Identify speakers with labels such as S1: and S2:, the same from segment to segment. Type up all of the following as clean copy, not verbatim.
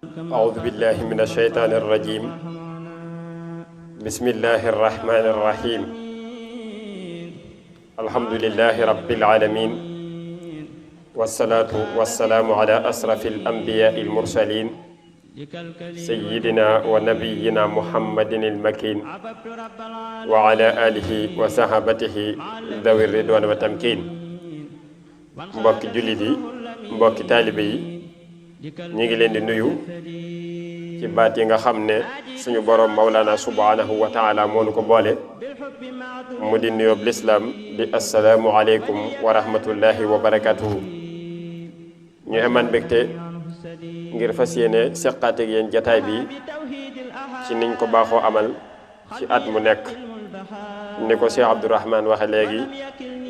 S1: أعوذ بالله من الشيطان الرجيم بسم الله الرحمن الرحيم الحمد لله رب العالمين والصلاة والسلام على أشرف الأنبياء المرسلين سيدنا ونبينا محمد المكين وعلى آله وصحابته ذوي الرضوان والتمكين mbokki jullit yi mbokki taalibe yi ñi ngi leen di nuyu ci baat yi nga xam ne suñu borom Mawlana subhanahu wa taala moo nu ko boole mu di nuyoob lislaam di assalaamu aleykum wa rahmatullahi wa barakatuhu ñu amaan mbégte ngir fas yéene seqaat ak yéen jataay bi ci niñ ko baaxoo amal ci at mu nekk ni ko Cheikh Abdourahmane waxe léegi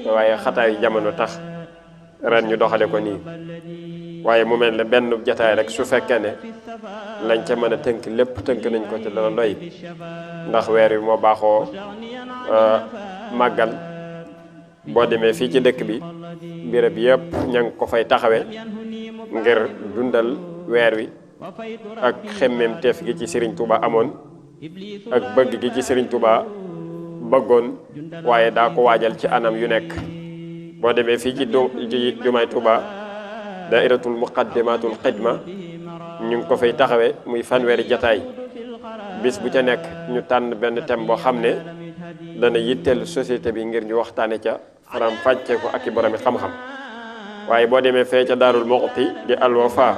S1: waaye xataayu jamono tax ren ñu doxale ko nii waaye mu mel ne benn jataay rek su fekkee ne lañ ca mën a tënk lépp tënk nañ ko ci dana doy ndax weer wi moo baaxoo màggal boo demee fii ci dëkk bi béréb yëpp ña ngi ko fay taxawe ngir dundal weer wi ak xemmem teef gi ci Serigne Touba amoon ak bëgg gi ci Serigne Touba bëggoon waaye daa ko waajal ci anam yu nekk boo demee fii ci jumaay Touba dairatul muqaddimatul xidma ñu ngi ko fay taxawe muy fanweeri jataay bis bu ca nekk ñu tànn benn thème boo xam ne dana yitteel société bi ngir ñu waxtaane ca faram fàcce ko ak i boromi xam-xam waaye boo demee fee ca Daarul Muxti di Al Wafa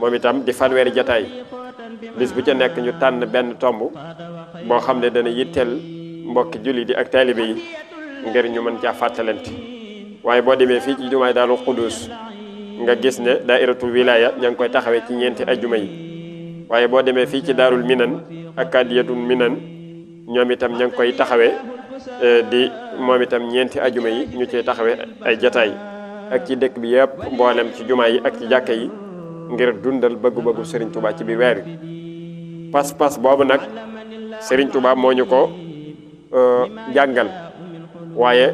S1: moom itam di fanweeri jataay bis bu ca nekk ñu tànn benn tomb boo xam ne dana yitteel mbokki julli di ak taalibe yi ngir ñu mën caa fàttalante waaye boo demee fii ci jumaay Daarul Qudus nga gis ne dairatul wilaya ña ngi koy taxawee ci ñeenti ajjuma yi waaye boo demee fii ci Daarul Minan ak Kadiyatul Minan ñoom itam ña ngi koy taxawee di moom itam ñeenti ajjuma yi ñu ciy taxawee ay jataay ak ci dëkk bi yëpp mboolem ci jumaa yi ak ci jàkka yi ngir dundal bëggu-bëggu Serigne Touba ci biir weer wi pas-pas boobu nag Serigne Touba moo ñu ko jàngal waaye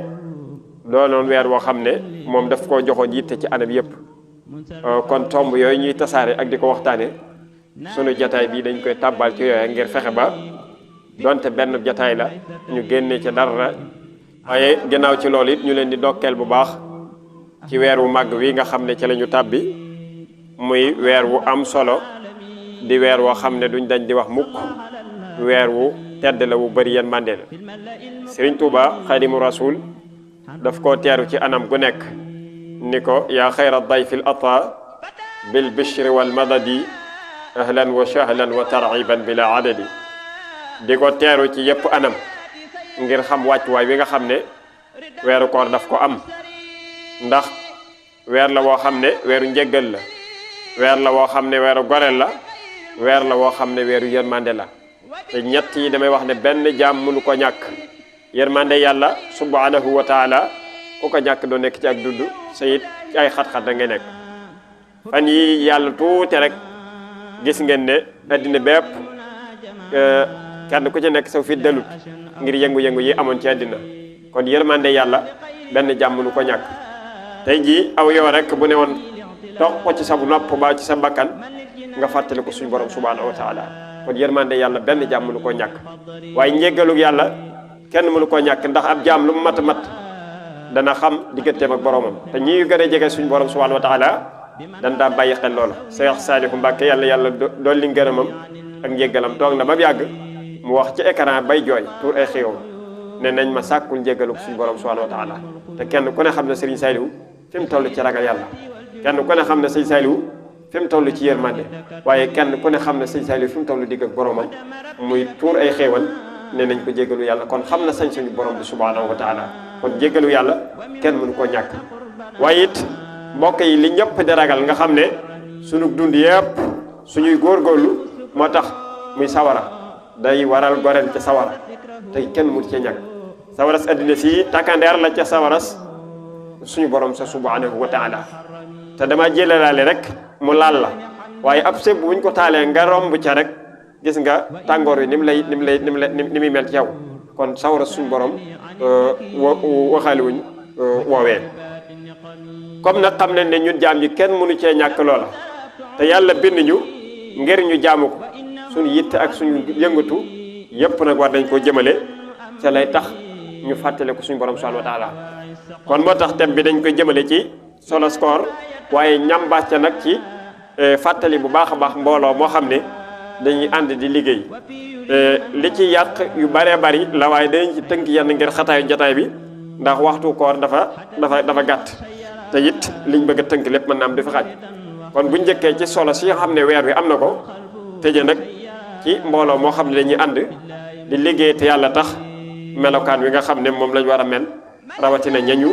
S1: doonoon weer woo xam ne moom daf koo joxoon yitte ci anam yëpp kon tomb yooyu ñuy tasaare ak di ko waxtaane sunu jataay bii dañ koy tàbbal ci yooyu ngir fexe ba donte benn jataay la ñu génne ca dara waaye gannaaw ci loolu it ñu leen di dokkeel bu baax ci weer wu màgg wi nga xam ne ci la ñu tàbbi muy weer wu am solo di weer woo xam ne duñ dañ di wax mukk weer wu tedd la wu bëri yéen mànde la Serigne Touba Xaadimu Rasul daf koo teeru ci anam gu nekk ni ko yaa xayra dayfil ata bil bishri wal madadi ahlan wa sahlan wa tarxiban bila adadi di ko teeru ci yëpp anam ngir xam wàccuwaay wi nga xam ne weeru koor daf ko am ndax weer la woo xam ne weeru njëggal la weer la woo xam ne weeru goreel la weer la woo xam ne weeru yërmande la te ñett yi damay wax ne benn jaam mënu ko ñàkk yërmande yàlla subhanahu wa taala ku ko ñàkk doo nekk ci ak dund sa it ci ay xat-xat da ngay nekk fan yi yàlla tuuti rek gis ngeen ne addina bépp kenn ku ci nekk sa fit dalut ngir yëngu-yëngu yi amoon ci addina kon yërmande yàlla benn jaam mënu ko ñàkk tey jii aw yow rek bu ne woon toog ko ci sa nopp ba ci sa bakkan nga fàttali ko suñu borom subhanahu wa taala kon yërmande yàlla benn jaam mënu koo ñàkk waaye njéggalug yàlla kenn mënu koo ñàkk ndax ab jaam lu mu mat dana xam digganteem ak boromam te ñi gën a jege suñu borom subhanahu wa taala dan daa bàyyi xel loola Cheikh Saliou Mbacké yàlla dolli ngërëmam ak njéggalam toog na ba mu yàgg mu wax ci écran bay jooy tuur ay xéewam ne nañ ma sàkkul njéggalu suñu borom subhanahu wa taala te kenn ku ne xam ne Serigne Saliou fi mu toll ci ragal yàlla kenn ku ne xam ne Serigne Saliou fi mu toll ci yërmande waaye kenn ku ne xam ne Serigne Saliou fi mu toll digg ak boromam muy tuur ay xéewal ne nañ ko jéggalu yàlla kon xam na sañ suñu borom bi subhanahu wa taala kon jéggalu yàlla kenn mënu koo ñàkk waaye it mbokk yi li ñëpp di ragal nga xam ne suñu dund yëpp suñuy góorgóorlu moo tax muy sawara day waral goreel ca sawara te kenn mënu ca ñàkk sawaras addina si takkandeer la ca sawaras suñu borom sa subhanahu wa taala te dama jëlalaale rek mu laal la waaye ab sëb buñ ko taalee nga romb ca rek gis nga tàngoor wi ni muy mel ci yow kon sawara suñu borom waxaale wuñ woowee comme nag xam nañ ne ñun jaam yi kenn mënu cee ñàkk loola te yàlla bind ñu ngir ñu jaamu ko suñu yitt ak suñu yëngatu yépp nag war dañ koo jëmale ca lay tax ñu fàttale ko suñu borom subhanahu wa taala kon moo tax thème bi dañ koy jëmale ci solo koor waaye ñambaas ca nag ci fàttali bu baax a baax mbooloo moo xam ne dañuy ànd di liggéey li ci yàq yu bëree bëri la waaye danañ ci tënk yenn ngir xataayu jotaay bi ndax waxtu koor dafa gàtt te it liñ bëgg a tënk lépp mën na am dafa xaaj kon bu njëkkee ci solo si nga xam ne weer wi am na ko tëje nag ci mbooloo moo xam ne dañuy ànd di liggéey te yàlla tax melokaan wi nga xam ne moom lañ war a mel rawatina ñañu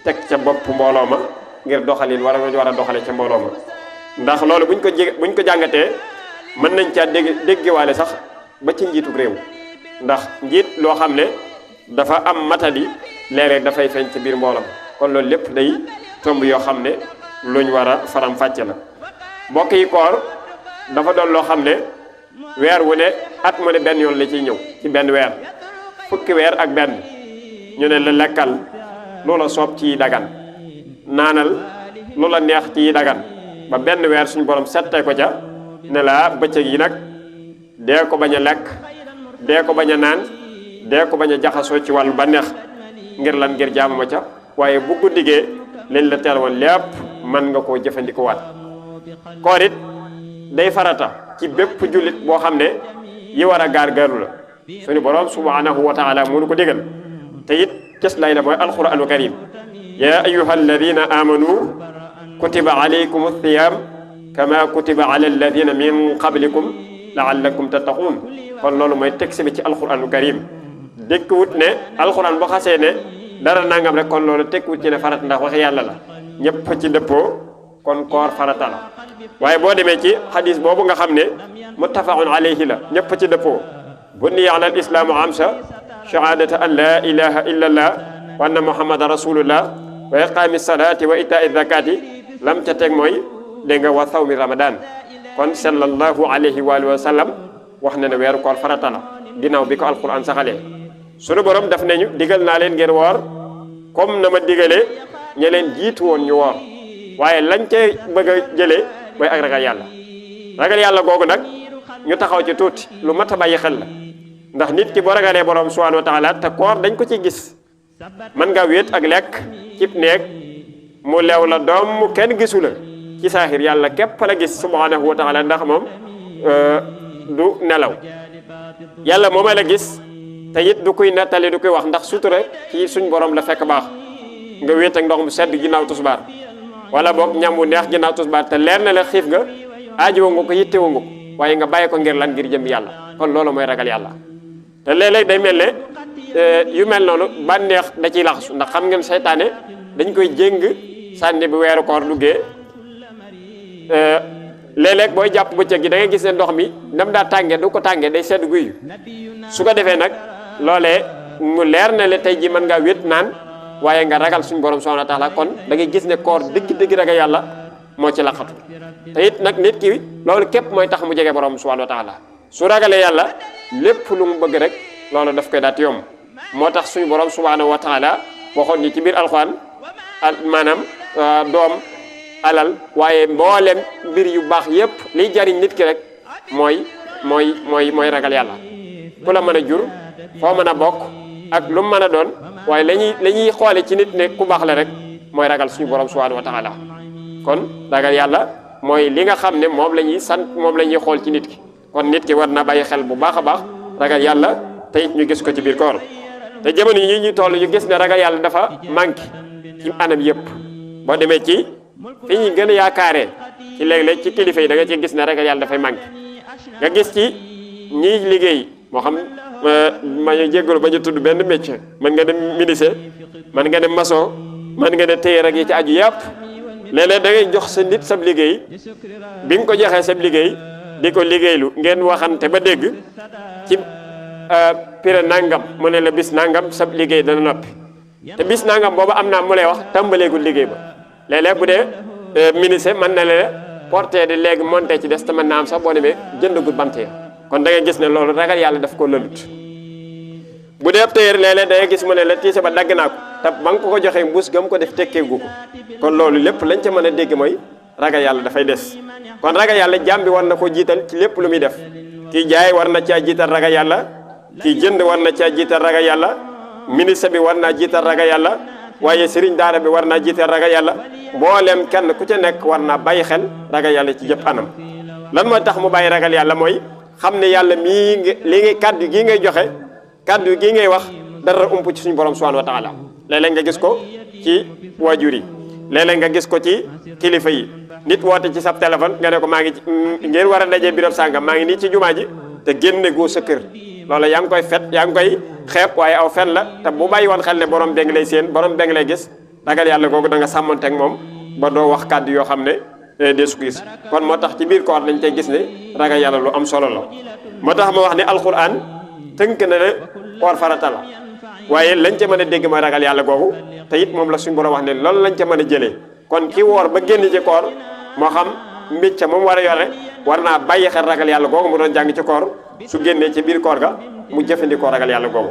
S1: teg ca bopp mbooloo ma ngir doxalin war a doxale ca mbooloo ma ndax loolu buñ ko jàngatee mën nañ caa déggewaale sax ba ci njiitu réew ndax njiit loo xam ne dafa am matadi léeg-léeg dafay feeñ ci biir mbooloo kon loolu lépp day tomb yoo xam ne luñ war a faram fàcce la mbokk yi koor dafa doon loo xam ne weer wu ne at mu ne benn yoon la ciy ñëw ci benn weer fukki weer ak benn ñu ne la lekkal loola soob ci dagan naanal loola neex ci dagan ba benn weer suñu borom settee ko ca ne la bëccëg yi nag dee ko bañ a lekk dee ko bañ a naan dee ko bañ a jaxasoo ci wàllu ba neex ngir lan ngir jaamu ma ca waaye bu guddigee liñ la teel woon lépp mën nga koo jëfandikuwaat koor it day farata ci bépp jullit boo xam ne yi war a gaar-gaaru la suñu borom subhanahu wa taala mënu ko digal te it kes lay la mooy alquranu karim ya ayuha alladina amanu kutiba alaykum alsiyam kama kutiba ala alladina min qablikum laallakum tattaqun kon loolu mooy texte bi ci alquranu karim dékkwut ne alquran boo xasee ne dara nangam rek kon loolu tekkwut ci ne farata ndax waxe yàlla la ñëpp ci dëppoo kon koor farata la waaye boo demee ci xadis boobu nga xam ne muttafaqun alayhi la ñëpp ci dëppoo bunniya ala al islaamu amsa shahadata an la ilaha illa allah wa anna muhammadan rasulullah wa iqaami salati wa itaa zakati lam ca teg mooy dégg nga wa sawmi ramadan kon sallallahu alayhi wa sallam wax na ne weeru koor farata la ginnaaw bi ko alquran saxalee sunu borom daf nañu digal naa leen ngeen woor comme na ma digalee ña leen jiitu woon ñu woor waaye lañ cay bëgg a jëlee mooy ak ragal yàlla googu nag ñu taxaw ci tuuti lu mat a bàyyi xel la ndax nit ki boo ragalee borom subhanahu wa taala te koor dañ ko ci gis mën nga wéet ak lekk cib neeg mu leew la doom mu kenn gisu la ci saaxir yàlla képp la gis subhanahu wa taala ndax moom du nelaw yàlla mooma la gis te it du koy nettali du koy wax ndax sutura ci suñ borom la fekk baax nga wéet ak ndox mu sedd ginnaaw tusbaar wala boog ñam wu neex ginnaaw tusbaar te leer na la xiif nga aajowoo nga ko yittewoo nga ko waaye nga bàyyi ko ngir lan ngir jëm yàlla kon loolu mooy ragal yàlla te léeg-léeg day mel ne yu mel noonu bànneex da ciy laxasu ndax xam ngeen seytaane dañ koy jéng sànni bu weeru koor duggee léeg-léeg booy jàpp bëccëg gi da ngay gis ne ndox mi nam daa tàngee du ko tàngee day sedd guy su ko defee nag loolee mu leer na le tey ji mën ngaa wét naan waaye nga ragal suñu borom subhanahu wa taala kon da ngay gis ne koor dëgg ragal yàlla moo ci laqatu te it nag nit ki loolu képp mooy tax mu jege borom subhanahu wa taala su ragalee yàlla lépp lu mu bëgg rek loolu daf koy daat yomb moo tax suñu borom subhanahu wa taala waxoon ni ci biir alxuraan maanaam doom alal waaye mboolem mbir yu baax yépp liy jariñ nit ki rek mooy ragal yàlla ku la mën a jur foo mën a bokk ak lu mu mën a doon waaye la ñuy xoole ci nit ne ku baax la rek mooy ragal suñu borom subhanahu wa taala kon ragal yàlla mooy li nga xam ne moom la ñuy sant moom la ñuy xool ci nit ki kon nit ki war na bàyyi xel bu baax a baax ragal yàlla te it ñu gis ko ci biir koor te jamono yi ñu toll ñu gis ne ragal yàlla dafa manqué ci anam yépp boo demee ci fi ñu gën a yaakaaree ci léeg-léeg ci kilifa yi da nga ci gis ne ragal yàlla dafay manqué nga gis ci ñiy liggéey moo xam ma ñu jéggalu ba ñu tudd benn métier mën nga dem menuisier mën nga dem maçon mën nga dem tailleur ak yi ci aju yàpp léeg-léeg da ngay jox sa nit sab liggéey bi nga ko joxee sab liggéey di ko liggéeylu ngeen waxante ba dégg ci pire nangam mu ne la bis nangam sab liggéey dana noppi te bis nangam boobu am naa mu lay wax tàmbaleegul liggéey ba léeg-léeg bu dee menuisier mën na la porté di léegi monté ci des te mën naa am sax boo demee jëndagul bant ya kon da ngay gis ne loolu ragal yàlla daf ko lëlut bu dee tailleur léeg-léeg da ngay gis mu ne la tiise ba dagg naa ko te ba nga ko joxee mbuus gam ko def tekkeegu ko kon loolu lépp lañ ca mën a dégg mooy ragal yàlla dafay des. kon ragal yàlla jaam bi war na ko jiital ci lépp lu muy def. kii jaay war na caa jiital ragal yàlla, kii jënd war na caa jiital ragal yàlla, ministre bi war naa jiital ragal yàlla, waaye sëriñ daara bi war naa jiital ragal yàlla. mboolem kenn ku ca nekk war naa bàyyi xel ragal yàlla ci jëpp anam. lan mooy tax mu bàyyi ragal yàlla mooy xam ne yàlla mii li ngay kàddu gii ngay joxe, kàddu gii ngay wax dara ump ci suñu borom subhanahu wa taala. léeg-léeg nga gis ko ci waajur yi, léeg-léeg nga gis ko ci kilifa yi. nit woote ci sab téléphone nga ne ko maa ngi ngeen war a dajee birab sàngam maa ngi nii ci jumaa ji te génne goo sa kër. loolu yaa ngi koy fet yaa ngi koy xeeb waaye aw fen la te bu bàyyi woon xel ne borom beng lay seen borom beng lay gis ragal yàlla googu da nga sàmmanteeg moom ba doo wax kàddu yoo xam ne deesu ko gis. kon moo tax ci biir koor lañ tey gis ne ragal yàlla lu am solo la. moo tax ma wax ne alquran tënk na ne koor farata la waaye lañ ca mën a dégg mooy ragal yàlla googu te it moom la suñu borom wax ne loolu lañ ca mën a jëlee. kon ki woor ba génn ci koor moo xam mbicca moom war a yore war naa bàyyi xel ragal yàlla googu mu doon jàng ci koor su génnee ci biir koor ga mu jëfandikoo ragal yàlla googu.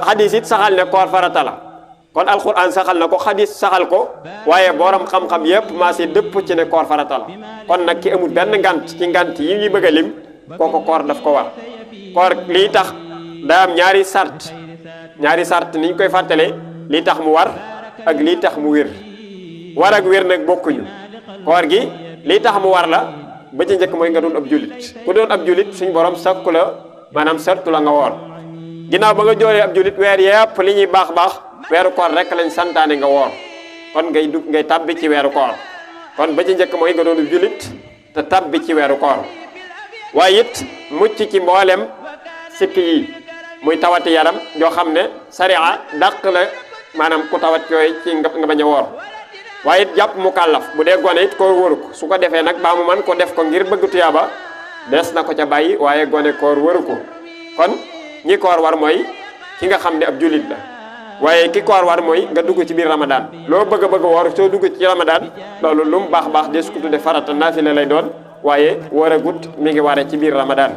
S1: xadis it saxal ne koor farata la kon alquran saxal na ko, xadis saxal ko, waaye borom xam-xam yépp maa si dëpp ci ne koor farata la. kon nag ki amul benn ngant ci ngant yi ñuy bëgg a lim kooku koor daf ko war. koor lii tax daa am ñaari sart ni ñu koy fàttalee lii tax mu war ak lii tax mu wér. war ak wér nag bokkuñu. koor gi lii tax mu war la ba ci njëkk mooy nga doon ab julit. ku doon ab julit suñ borom sakku la maanaam sartu la nga woor. ginnaaw ba nga joolee ab julit weer yépp li ñuy baax weeru koor rek lañ santaane nga woor. kon ngay tabbi ci weeru koor. kon ba ci njëkk mooy nga doon ab julit te tabbi ci weeru koor. waaye it mucc ci mboolem sikk yi muy tawati yaram joo xam ne sariya dàq la maanaam ku tawat yooyu ci nga bañ a woor. waaye it jàpp mu kàllaf bu dee gone it koor wëru ko su ko defee nag baa mu man ko def ko ngir bëgg tuyaaba des na ko ca bàyyi waaye gone koor wëru ko. kon ñi koor war mooy ki nga xam ne ab julit la waaye ki koor war mooy nga dugg ci biir ramadan. loo bëgg a woor soo dugg ci ramadan loolu lu mu baax des ko tudde farata naafila lay doon waaye war a gut mi ngi waree ci biir ramadan.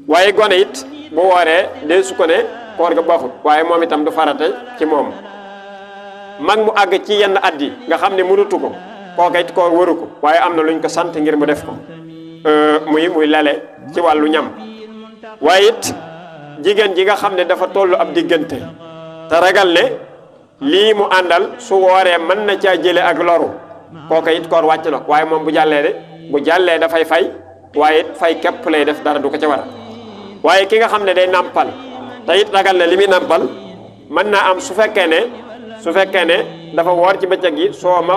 S1: waaye gone it bu wooree dee su ko ne koor ga baaxut waaye moom itam du farata ci moom. mag mu àgg ci yenn at yi nga xam ne mënutu ko kooka it koor waru ko waaye am na luñ ko sant ngir mu def ko muy lele ci wàllu ñam. waaye it jigéen ji nga xam ne dafa toll ab diggante te ragal ne lii mu àndal su wooree mën na caa jële ak loru kooka it koor wàcc na waaye moom bu jàllee dafay fay waaye it fay képp lay def dara du ko ca war. waaye ki nga xam ne day nàmpal te it ragal ne li muy nàmpal mën naa am su fekkee ne dafa woor ci bëccëg gi soo ma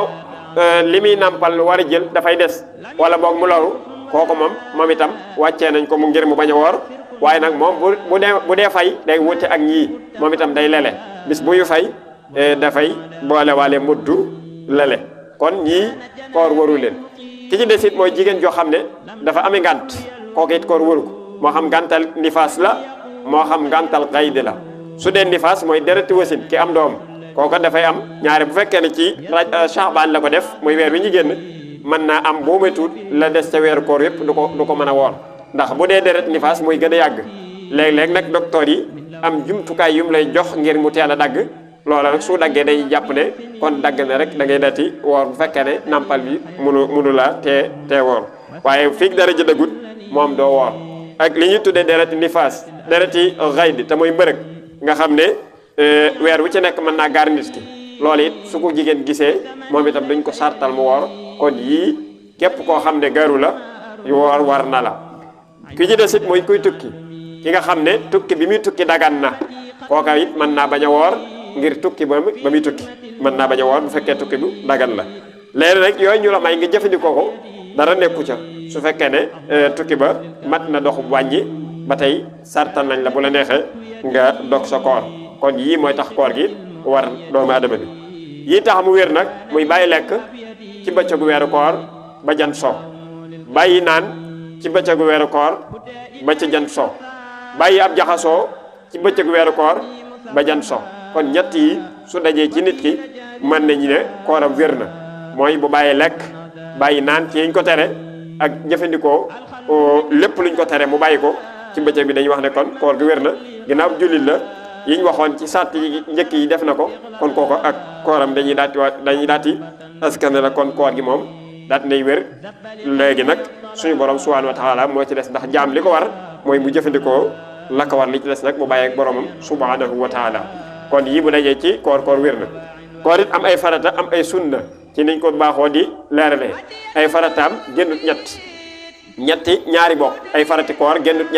S1: li muy nàmpal war a jël dafay des wala boog mu loru kooku moom itam wàccee nañ ko mu ngir mu bañ a woor. waaye nag moom bu dee fay day wute ak ñii moom itam day lele bis bu ñu fay dafay boole waale muddu lele kon ñii koor waru leen. ki ci des it mooy jigéen joo xam ne dafa ami ngànt kooku it koor waru ko moo xam ngàntal nifaas la moo xam ngàntal xaydi la. su dee nifaas mooy dereti wasin ki am doom kooka dafay am ñaare bu fekkee ne ci Sha'ban la ko def muy weer wi ñu génn mën naa am boo métuut la des ca weeru koor yëpp du ko mën a woor ndax bu dee deret nifaas mooy gën a yàgg. léeg-léeg nag docteur yi am jumtukaay yum lay jox ngir mu teel a dagg loola nag su daggee day jàpp ne kon dagg na rek da ngay dati woor bu fekkee ne nampal bi munu la tee woor waaye fii dara ji daggut moom doo woor. ak li ñuy tuddee dereti nifaas dereti xaydi te mooy mbërëg nga xam ne weer wu ci nekk mën naa gaar nit ki loolu it su ko jigéen gisee moom itam duñ ko sartal mu woor. kon yii képp koo xam ne garu la woor war na la. ki ci des it mooy kuy tukki ki nga xam ne tukki bi muy tukki dagan na kooka it mën naa bañ a woor ngir tukki ba muy tukki mën naa bañ a woor bu fekkee tukki bu dagan la. léegi rek yooyu ñu la may nga jëfandikoo ko dara nekku ca su fekkee ne tukki ba mat na doxu wàññi ba tey sartal nañ la bu la neexee nga dog sa koor. kon yii mooy tax koor gi war doomu aadama bi. yii tax mu wér nag muy bàyyi lekk ci bëccëgu weeru koor ba jant so, bàyyi naan ci bëccëgu weeru koor ba ci jant so, bàyyi ab jaxasoo ci bëccëgu weeru koor ba jant so. kon ñett yi su dajee ci nit ki mën nañu ne kooram wér na mooy bu bàyyi lekk bàyyi naan ci yiñ ko tere ak jëfandikoo lépp luñ ko tere mu bàyyi ko ci bëccëg bi dañuy wax ne kon koor gi wér na ginnaaw jullit la yiñ waxoon ci sàtt yi njëkk yi def na ko kon kooko ak kooram dañuy daati askan la kon koor gi moom daat nay wér. léegi nag suñu borom subhanahu wa taala moo ci des ndax jaam li ko war mooy mu jëfandikoo la ko war li ci des nag mu bàyyeeg boromam subhanahu wa taala kon yii bu dajee ci koor wér na. koor it am ay farata am ay sunna ci niñ ko baaxoo di leeralee ay farataam génnut ñaari bokk ay farati koor génnut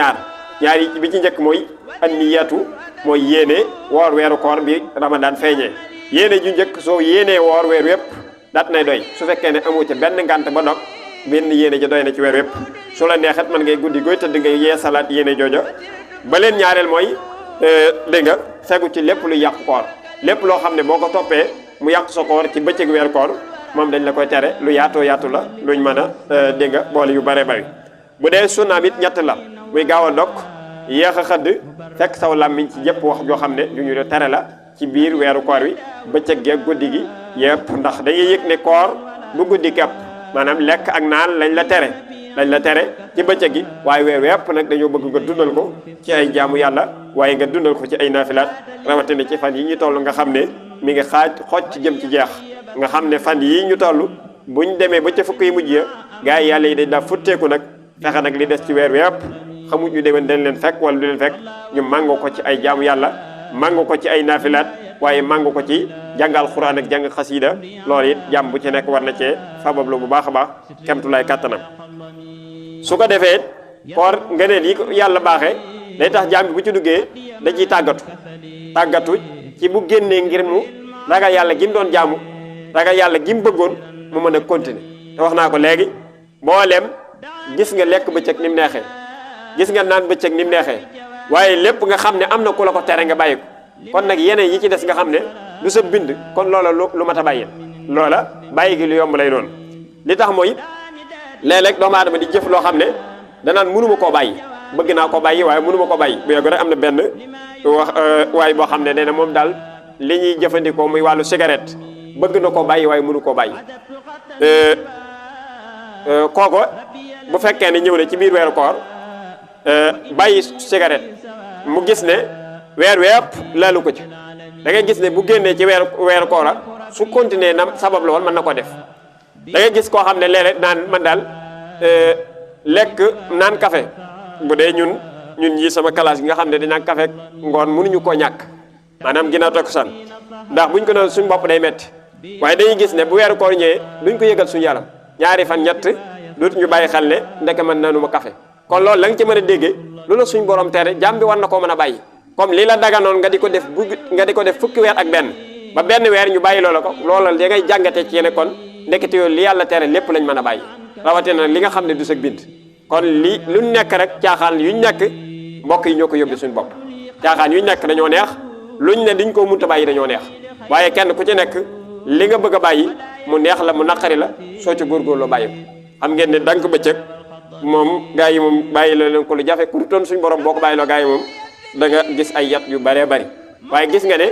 S1: ñaari bi ci njëkk mooy anniyatu mooy yéene woor weeru koor bi ramadan feeñee yéene ju njëkk soo yéenee woor weer wépp daat nay doy su fekkee ne amu ca benn ngànt ba dog benn yéene ja doy na ci weer wépp su la neexet man ngay guddi gooy tëdd ngay yee salaat yéene jooja ba leen ñaareel mooy dégg nga fegu ci lépp lu yàq koor lépp loo xam ne boo ko toppee mu yàq sa koor ci bëccëg weer koor moom dañ la koy tere lu yaatoo yaatu la luñ mën a dégg nga boole yu bare bari bu dee sunnaam it ñett la muy gaaw a ndokk yéex a xëdd fekk saw làmmiñ ci jëpp wax joo xam ne du ñu tere la ci biir weeru koor wi bëccëg gi ak guddi gi yëpp ndax dañuy yëg ne koor du guddi kepp maanaam lekk ak naan lañ la tere ci bëccëg gi waaye weer yëpp nag dañoo bëgg nga dundal ko ci ay jaamu yàlla waaye nga dundal ko ci ay naafilaat rawatina ci fan yi ñu toll nga xam ne mi ngi xooj ci jëm ci jeex nga xam ne fan yii ñu toll buñ demee ba ca fukk yi mujj ya gars yi yàlla yi dañ daa futteeku nag fexe nag li des ci weer yëpp xamuñ ñu déwén dañ leen fekk wala du leen fekk ñu màngoo ko ci ay jaamu yàlla màngoo ko ci ay naafilaat waaye màngoo ko ci jàngal xuraan ak jàng xasiida loolu it jàmm bu ci nekk war na cee fabablu bu baax a baax kemtulaay kàttanam su ko defee koor ngëneel yi ko yàlla baaxee day tax jaam bi bu ci duggee da ciy tàggatu ci bu génnee ngir mu ragal yàlla gi mu doon jaamu ragal yàlla gi mu bëggoon mu mën a continuer te wax naa ko léegi mboolem gis nga lekk bëccëg ni mu neexee gis nga naan bëccëg ni mu neexee waaye lépp nga xam ne am na ku la ko tere nga bàyyi ko kon nag yeneen yi ci des nga xam ne du sa bind kon loola lu mat a bàyyi loola bàyyi gi lu yomb lay doon li tax mooy léeg-léeg doomu aadama di jëf loo xam ne danaan mënuma koo bàyyi bëgg naa ko bàyyi waaye mënuma ko bàyyi bu yàgg rek am na benn waaye boo xam ne nee na moom daal li ñuy jëfandikoo muy wàllu cigarette bëgg na ko bàyyi waaye mënu koo bàyyi kooko bu fekkee ne ñëw na ci biir weeru koor bàyyi cigarette mu gis ne weer wépp laalu ko ci da ngay gis ne bu génnee ci weeru koor su continuer na sabab la woon mën na ko def da ngay gis koo xam ne léeg-léeg naan man daal lekk naan café bu dee ñun ñi sama classe gi nga xam ne dinaan café ngoon mënuñu koo ñàkk maanaam ginnaaw takkusaan ndax buñ ko doon suñ bopp day metti waaye dañuy gis ne bu weeru koor ñëwee duñ ko yëgal suñu yaram ñaari fan ñett dootuñu bàyyi xel ne ndeke man naanuma café kon loolu la nga ci mën a déggee loolu suñ borom tere jàmm bi war na koo mën a bàyyi comme lii la daganoon nga di ko def fukki weer ak benn ba benn weer ñu bàyyi loola ko loola da ngay jàngatee ci yene kon ndekete yooyu li yàlla tere lépp lañ mën a bàyyi rawatina li nga xam ne du sa bind kon li lu nekk rek caaxaan yuñ nekk mbokk yi ñoo ko yóbbu suñu bopp caaxaan yuñ nekk dañoo neex luñ ne diñ koo munta bàyyi dañoo neex waaye kenn ku ci nekk li nga bëgg a bàyyi mu neex la mu naqari la soo ci góorgóorloo bàyyi ko xam ngeen ne dank bëccëg moom gars yi moom bàyyi la leen ko lu jafe ku toon suñu borom boo ko bàyyi loo gars yi moom da nga gis ay yat yu bëree bëri waaye gis nga ne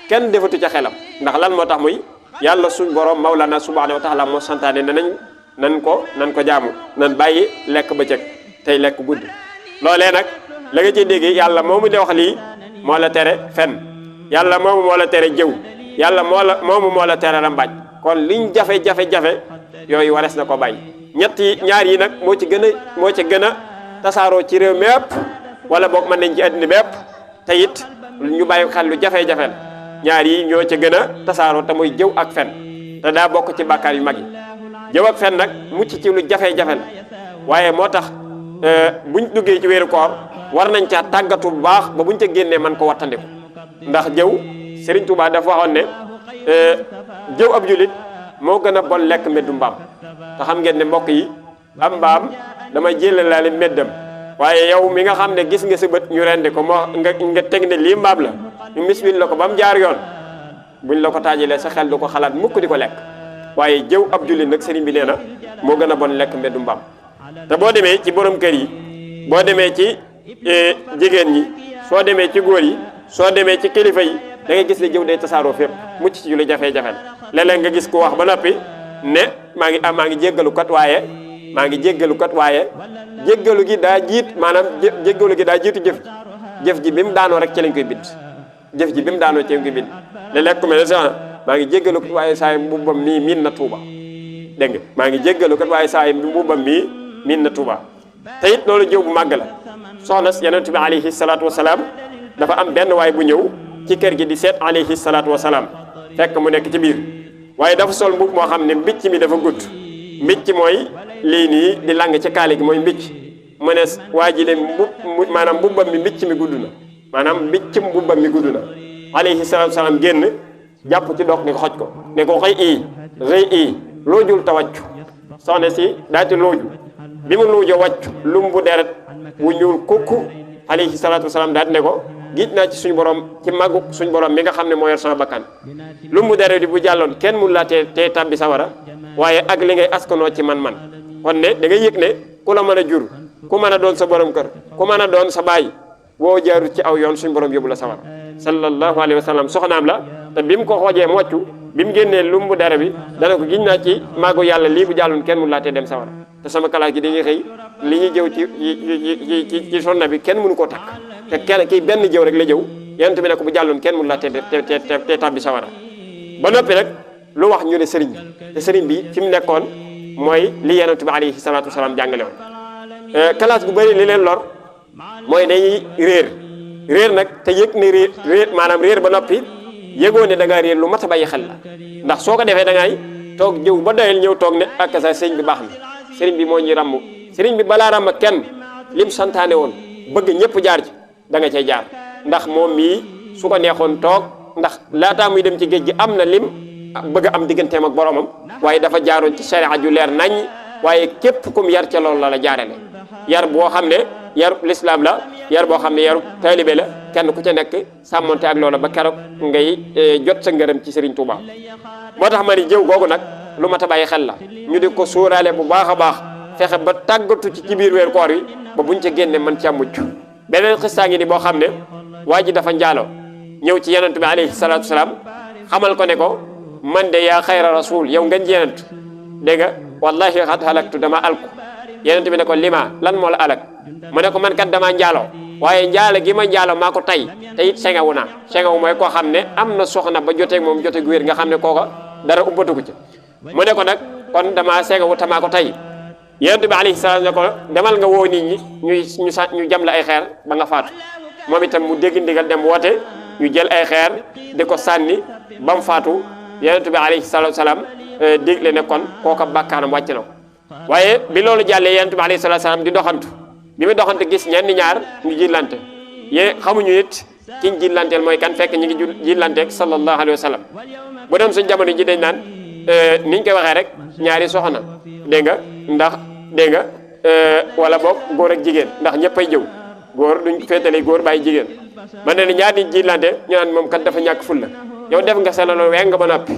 S1: kenn defatu ca xelam ndax lan moo tax muy yàlla suñu borom Mawlana subhanahu wa taala moo santaane ne nan ko jaamu nan bàyyi lekk bëccëg tey lekk guddi loolee nag la nga ciy dégg yàlla moomu di wax lii moo la tere fen yàlla moomu moo la tere jëw yàlla moomu moo la tere rambaaj kon liñ jafe-jafe yooyu warees na ko bàyyi ñaar yi nag moo ci gën a tasaaroo ci réew mépp wala boog mën nañ ci àddina bépp te it ñu bàyyi xel lu jafe-jafe la ñaar yi ñoo ci gën a tasaaroo te muy jëw ak fen te daa bokk ci bàkkaar yu mag yi jëw ak fen nag mucc ci lu jafe-jafe la waaye moo tax buñ duggee ci weeru koor war nañ caa tàggatu bu baax ba buñ ca génnee man ko wattandiku ndax jëw Serigne Touba dafa waxoon ne jëw ab julit moo gën a bon lekk meddu mbaam te xam ngeen ne mbokk yi am mbaam dama jëlalaale meddam waaye yow mi nga xam ne gis nga sa bët ñu rendi ko moo nga teg ne lii mbaam la ñu misbil la ko ba mu jaar yoon buñ la ko taajalee sa xel du ko xalaat mukk di ko lekk waaye jëw ab jullit nag sëriñ bi nee na moo gën a bon lekk mbeddu mbaam te boo demee ci borom kër yi boo demee ci jigéen ñi soo demee ci góor yi soo demee ci kilifa yi da ngay gis ne jëw day tasaaroo fépp mucc ci lu jafe-jafe léeg-léeg nga gis ko wax ba noppi ne maa ngi jéggalu kat waaye jéggalu gi daa jiit maanaam jéggalu gi daa jiitu jëf ji bi mu daanoo rek ci lañ koy bind jëf ji bi mu daanoo ci ngi bind léeg-léeg ku mel ne sax maa ngi jéggalu kat waaye saa yi mbubbam mii miin na Tuuba dégg nga maa ngi jéggalu kat waaye saa yi mbubbam mii miin na Tuuba te it loolu jëw bu màgg la soxna Yonent bi alayhi salaatu wasalaam dafa am benn waay bu ñëw ci kër gi di seet alayhi salaatu wasalaam fekk mu nekk ci biir waaye dafa sol mbubb moo xam ne mbicc mi dafa gudd mbicc mooy lii nii di lang ci kaali gi mooy mbicc mu ne waa ji de maanaam mbubbam mi mbicc mi gudd na maanaam mbicc mbubbam mi gudd na alayhi salaatu wasalaam génn jàpp ci dox ni xoj ko ne ko xëy ii loojul ta wàccu soxna si daati looju bi mu loojo wàccu lumbu deret wu ñuul kukku alayhi salaatu wasalaam daati ne ko giij naa ci suñu borom ci màggu suñu borom mi nga xam ne moo yor sama bakkan lumbu deret bi bu jàlloon kenn mun laa tee tàbbi sawara waaye ak li ngay askanoo ci man kon ne da ngay yëg ne ku la mën a jur ku mën a doon sa borom kër ku mën a doon sa baay boo jaarut ci aw yoon suñu borom yóbbu la sawara sallallahu alayhi wa sallam soxnaam la te bi mu ko xoojee moccu bi mu génnee lumbu dara bi dana ko giñ naa ci màggu yàlla lii bu jàlloon kenn mun laa tee dem sawara te sama kalaas gi dañuy xëy li ñuy jëw ci sonna bi kenn mënu koo takk te kenn kii benn jëw rek la jëw yonent bi ne ko bu jàlloon kenn mun laa te tàbbi sawara ba noppi nag lu wax ñu ne sëriñ bi te sëriñ bi fi mu nekkoon mooy li yonent bi alayhi salaatu wasalaam jàngale woon kalaas gu bëri li leen lor mooy dañuy réer nag te yëg ne réer maanaam réer ba noppi yëgoo ne da ngaa réer lu mat a bàyyi xel la ndax soo ko defee da ngay toog jëw ba doyal ñëw toog ne ak sa sëriñ bi baax na sëriñ bi moo ñuy ràmm sëriñ bi balaa ràmm kenn lim santaane woon bëgg ñëpp jaar ci da nga cay jaar ndax moom mii su ko neexoon toog ndax laataa muy dem ci géej gi am na lim bëgg am digganteem ak boromam waaye dafa jaaroon ci sharia ju leer nañ waaye képp kum yar ca loolu la jaarale yar boo xam ne yaru lislaam la yar boo xam ne yaru taalibe la kenn ku ca nekk sàmmonte ak loola ba keroog ngay jot sa ngërëm ci Serigne Touba moo tax ma ni jëw googu nag lu mat a bàyyi xel la ñu di ko sóoraale bu baax a baax fexe ba tàggatu ci biir weer koor wi ba buñ ca génne mën caa mucc beneen xistaa ngi ni boo xam ne waa ji dafa njaaloo ñëw ci yonent bi alayhi salaatu wasalaam xamal ko ne ko man de yaa xayra rasul yow nga yenent dégg nga wallahi xat halaktu dama alku yenent bi ne ko lima lan moo la alak mu ne ko man kat dama njaaloo waaye njaalo gi ma njaalo maa ko tay te it sengawu naa sengawu mooy koo xam ne am na soxna ba joteeg moom jote gu wér nga xam ne kooko dara ubbatu ko ci mu ne ko nag kon dama sengawu te maa ko tay yenent bi alayhi salaam ne ko demal nga woo nit ñi ñu jam la ay xeer ba nga faatu moom itam mu dégg ndigal dem woote ñu jël ay xeer di ko sànni ba mu faatu yonent bi alayhi salaatu salaam digle ne kon kooka bàkkaaram wàcc na ko waaye bi loolu jàllee yonent bi alayhi salaatu salaam di doxantu bi mu doxantu gis ñenn ñaar ñu jillante xamuñu it ki ñu jillanteel mooy kan fekk ñu ngi jillanteeg sallallahu alayhi wa sallam bu doon suñ jamono ji dañ naan niñ koy waxee rek ñaari soxna dégg nga ndax dégg nga wala boog góor ak jigéen ndax ñëppay jëw góor duñ féetale góor bàyyi jigéen man ne ni ñaar di jillante ñu naan moom kat dafa ñàkk fulla yow def nga sa loolu wee nga ba noppi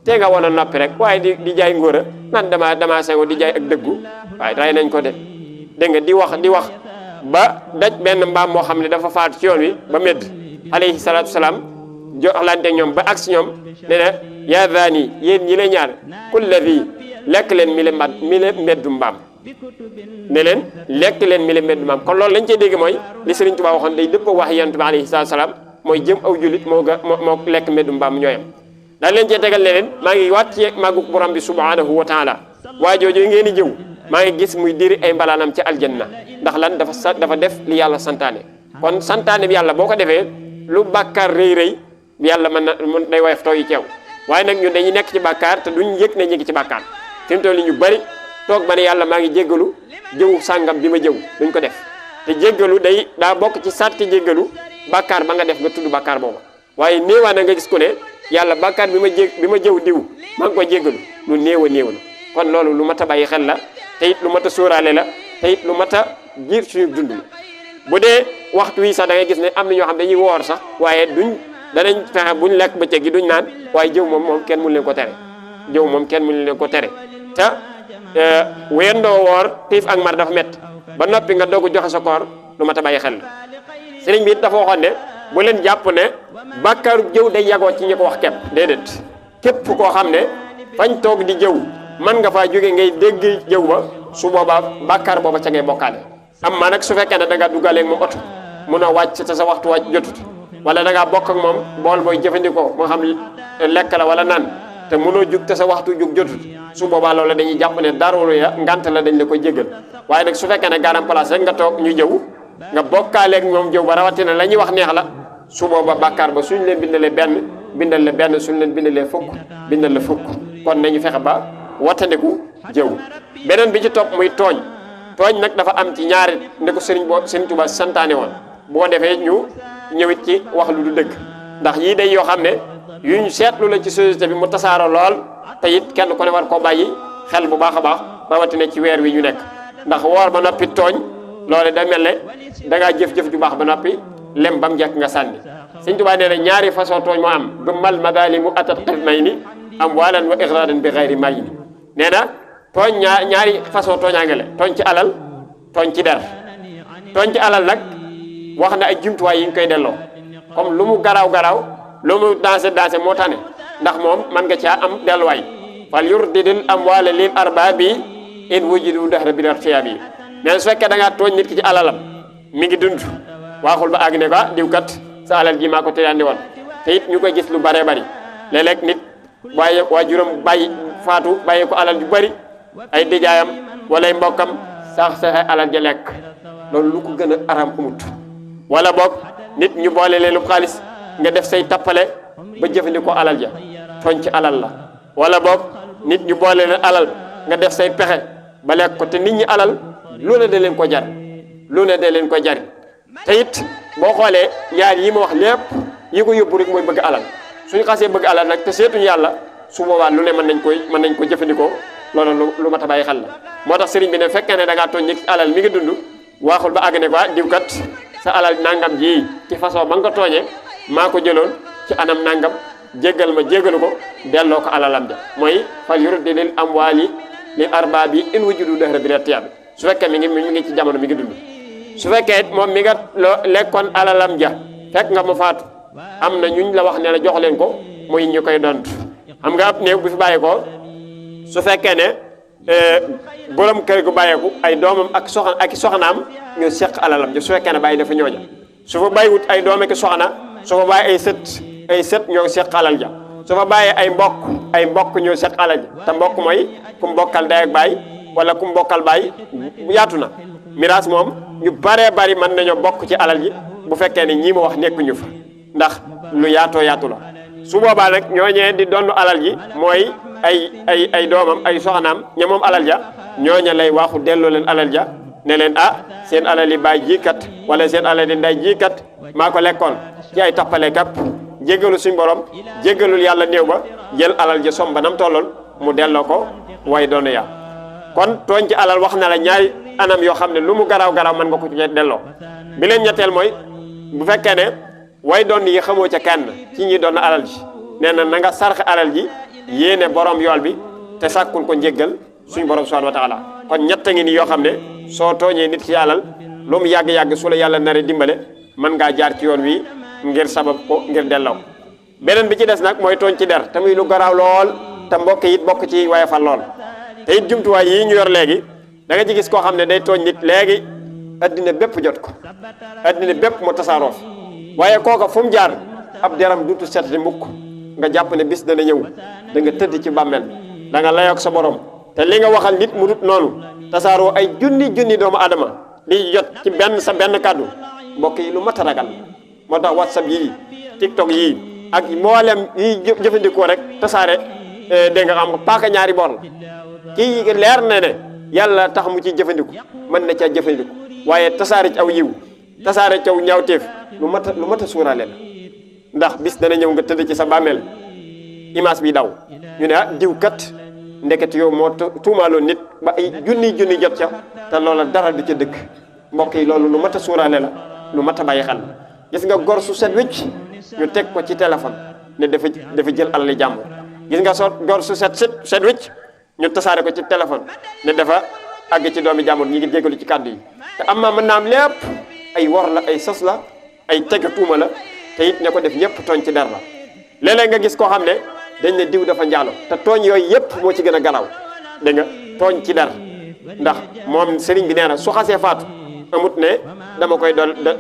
S1: te nga woon a noppi rek waaye di jaay ngóora naan dama sengo di jaay ak dëggu waaye ray nañ ko de dégg nga di wax ba daj benn mbaam moo xam ne dafa faatu ci yoon wi ba medd alayhi salaatu salaam joxlante ñoom ba ak si ñoom ne na yaa zaani yéen ñi la ñaar kulla bi lekk leen mi le meddu mbaam ne leen lekk leen mi le meddu mbaam kon loolu lañ cey dégg mooy li Sëriñ Tuubaa waxoon day dëpp wax yonent bi alayhi salaatu salaam mooy jëm aw julit moo lekk meddu mbaam ñooyam daal leen cee tegal ne leen maa ngi waat ci màggug borom bi subhanahu wa taala waa jooju ngeen di jëw maa ngi gis muy diri ay mbalaanam ci aljanna ndax lan dafa def li yàlla santaane kon santaane bi yàlla boo ko defee lu bàkkaar rëy yàlla mën day woyof tooy yi ceew waaye nag ñun dañuy nekk ci bàkkaar te duñ yëg ne ñu ngi ci bàkkaar fi mu toll ñu bari toog ba ne yàlla maa ngi jéggalu jëw sàngam bi ma jëw duñ ko def te jéggalu daa bokk ci sarti jéggalu bàkkaar ba nga def nga tudd bàkkaar booba waaye néewaa na nga gis ku ne yàlla bàkkaar bi ma jëw diw maa ngi ko jéggalu lu néew a kon loolu lu mat a bàyyi xel la te it lu mat a sóoraale la te it lu mat a jiir suñu dund la bu dee waxtu wi sax da ngay gis ne am na ñoo xam dañuy woor sax waaye danañ fexe buñ lekk bëccëg gi duñ naan waaye jëw moom kenn mënu leen ko tere jëw moom kenn mënu leen ko tere te wendoo woor xiif ak mar dafa métti ba noppi nga dogu joxe sa koor lu mat a bàyyi xel la sëriñ bi it dafa waxoon ne bu leen jàpp ne bàkkaaru jëw day yagoo ci ñi ko wax képp déedéet képp koo xam ne fañ toog di jëw man nga faa jóge ngay dégg jëw ba su boobaa bàkkaar booba ca ngay bokkaale am maa nag su fekkee ne da nga duggalee moom oto mun a wàcc te sa waxtu wàcc jotut wala da ngaa bokk ak moom bool booy jëfandikoo moo xam lekk la wala naan te mënoo jug te sa waxtu jug jotut su boobaa loolu dañuy jàpp ne daru ya ngant la dañ la koy jéggal waaye nag su fekkee ne garam place rek nga toog ñu jëw nga bokkaaleeg moom jëw ba rawatina la ñuy wax neex la su booba bàkkaar ba suñ leen bindalee benn bindal la benn suñ leen bindalee fukk bindal la fukk kon nañu fexe ba wattandiku jëw beneen bi ci topp muy tooñ nag dafa am ci ñaari ne ko Sëriñ Tuubaa santaane woon boo defee ñu ñëwit ci wax lu du dëgg ndax yii day yoo xam ne yuñ seetlu la ci société bi mu tasaaroo lool te it kenn ku ne war koo bàyyi xel bu baax a baax rawatina ci weer wi ñu nekk ndax woor ba noppi tooñ loole da mel ne da ngaa jëf-jëf ju baax ba noppi lem ba mu njëkk nga sànni Sëriñ Tuubaa nee na ñaari façon tooñ moo am du mal madalimu atat qismayni amwalan wa ixradan bi xayri mayni nee na tooñ ñaari façon tooñaange la tooñ ci alal tooñ ci der tooñ ci alal nag wax na ay jumtuwaay yi ñu koy delloo comme lu mu garaaw lu mu dansé moo tane ndax moom man nga caa am delluwaay fal yurdidil amwaala lil arbaabi in wujidu dahra bil irtiyaab yi mais su fekkee da ngaa tooñ nit ki ci alalam mi ngi dund waaxul ba àgg ne ko diw kat sa alal ji maa ko tëyandi woon te it ñu koy gis lu bëree bëri léeg-léeg nit waaye waajuram faatu bàyyi ko alal ju bëri ay dijaayam wala ay mbokkam sax alal ja lekk loolu lu ko gën a aram amut wala boog nit ñu boole leen lu xaalis nga def say tappale ba jëfandikoo alal ja tooñ ci alal la wala boog nit ñu boole leen alal nga def say pexe ba lekk ko te nit ñi alal lu ne da leen ko jar te it boo xoolee yaar yi ma wax lépp yi ko yóbbu rek mooy bëgg alal suñu xasee bëgg alal nag te seetuñu yàlla su boobaa lu ne mën nañ ko jëfandikoo loolu lu mat a bàyyi xel la moo tax sëriñ bi ne fekkee ne da ngaa tooñ nit alal mi ngi dund waaxul ba àgg ne ko diw kat sa alal nangam ji ci façon ba nga ko tooñee maa ko jëloon ci anam nangam jéggalu ko delloo ko alalam ja mooy fal yurdi lil amwaali lil arbaabi in wujudu dahra bil irtiyaab su fekkee mi ngi ci jamono mi ngi dund su fekkee it moom mi nga lekkoon alalam ja fekk nga mu faatu am na ñuñ la wax ne la jox leen ko muy ñu koy dont xam nga ab néew bu fi bàyyi ko su fekkee ne borom kër gu bàyyeeku ay doomam ak soxnaam ñu seq alalam ja su fekkee ne bàyyi dafa ñooja su fa bàyyiwut ay doom ak soxna su fa bàyyi ay sët ñoo seq alal ja su fa bàyyee ay mbokk ñoo seq alal ja te mbokk mooy ku mbokkal day ak baay wala ku mbokkal baay yaatu na miraas moom ñu baree bari mën nañoo bokk ci alal ji bu fekkee ne ñii ma wax nekkuñu fa ndax lu yaatoo yaatu la su boobaa nag ñooñee di donn alal ji mooy ay doomam ay soxnaam ña moom alal ja ñooña lay waxu delloo leen alal ja ne leen seen alal yi baay ji kat wala seen alal yi nday ji kat maa ko lekkoon ci ay tappale kap jéggalu suñ borom jéggalul yàlla néew ba jël alal ja som ba nam tolloon mu delloo ko way doon ya kon tooñ ci alal wax na la ñaari anam yoo xam ne lu mu garaaw mën nga ko ci delloo bi leen ñetteel mooy bu fekkee ne way doon yi xamoo ca kenn ci ñi doon alal ji nee na nga sarxe alal ji yéene borom yool bi te sàkkul ko njéggal suñu borom subhanahu wa taala kon ñett ngi nii yoo xam ne soo tooñee nit ci alal lu mu yàgg-yàgg su la yàlla nare dimbale mën ngaa jaar ci yoon wi ngir sabab ko ngir delloo beneen bi ci des nag mooy tooñ ci der te muy lu garaaw lool te mbokk it bokk ci waaye fan lool te it jumtuwaay yii ñu yor léegi da nga ci gis koo xam ne day tooñ nit léegi addina bépp jot ko addina bépp mu tasaaroo waaye kooka fu mu jaar ab deram dutu setati mukk nga jàpp ne bis dana ñëw da nga tëdd ci bàmmeel da nga layoog sa borom te li nga waxal nit mu dut noonu tasaaroo ay junni doomu adama di jot ci benn kàddu mbokk yi lu mat a ragal moo tax whatsapp yii tiktok yii ak mboolem yi jëfandikoo rek tasaare dégg nga am paaka ñaari boor la kii leer na ne yàlla tax mu ciy jëfandiku mën na caa jëfandiku waaye tasaare ci aw yiw tasaare ci aw ñaawteef lu mat a suuraale la ndax bis dana ñëw nga tëdd ci sa bàmmeel image bi daw ñu ne diw kat ndeket yow moo tuumaaloon nit ba ay junni jot ca te loola dara du ca dëkk mbokk yi loolu lu mat a suuraale la lu mat a bàyyi xel gis nga gor su set wicc ñu teg ko ci téléphone ne dafa jël alali jàmbur gis nga gor su set wicc ñu tasaare ko ci téléphone ne dafa àgg ci doomi jàmbur ñi ngi jégalu ci kàddu yi te am na mën naa am lépp ay wor la ay sos la ay teg tuuma la te it ne ko def ñëpp tooñ ci der la léeg-léeg nga gis koo xam ne dañ ne diw dafa njaalo te tooñ yooyu yëpp moo ci gën a garaw dégg nga tooñ ci der ndax moom sëriñ bi nee na su xasee faatu amut ne dama koy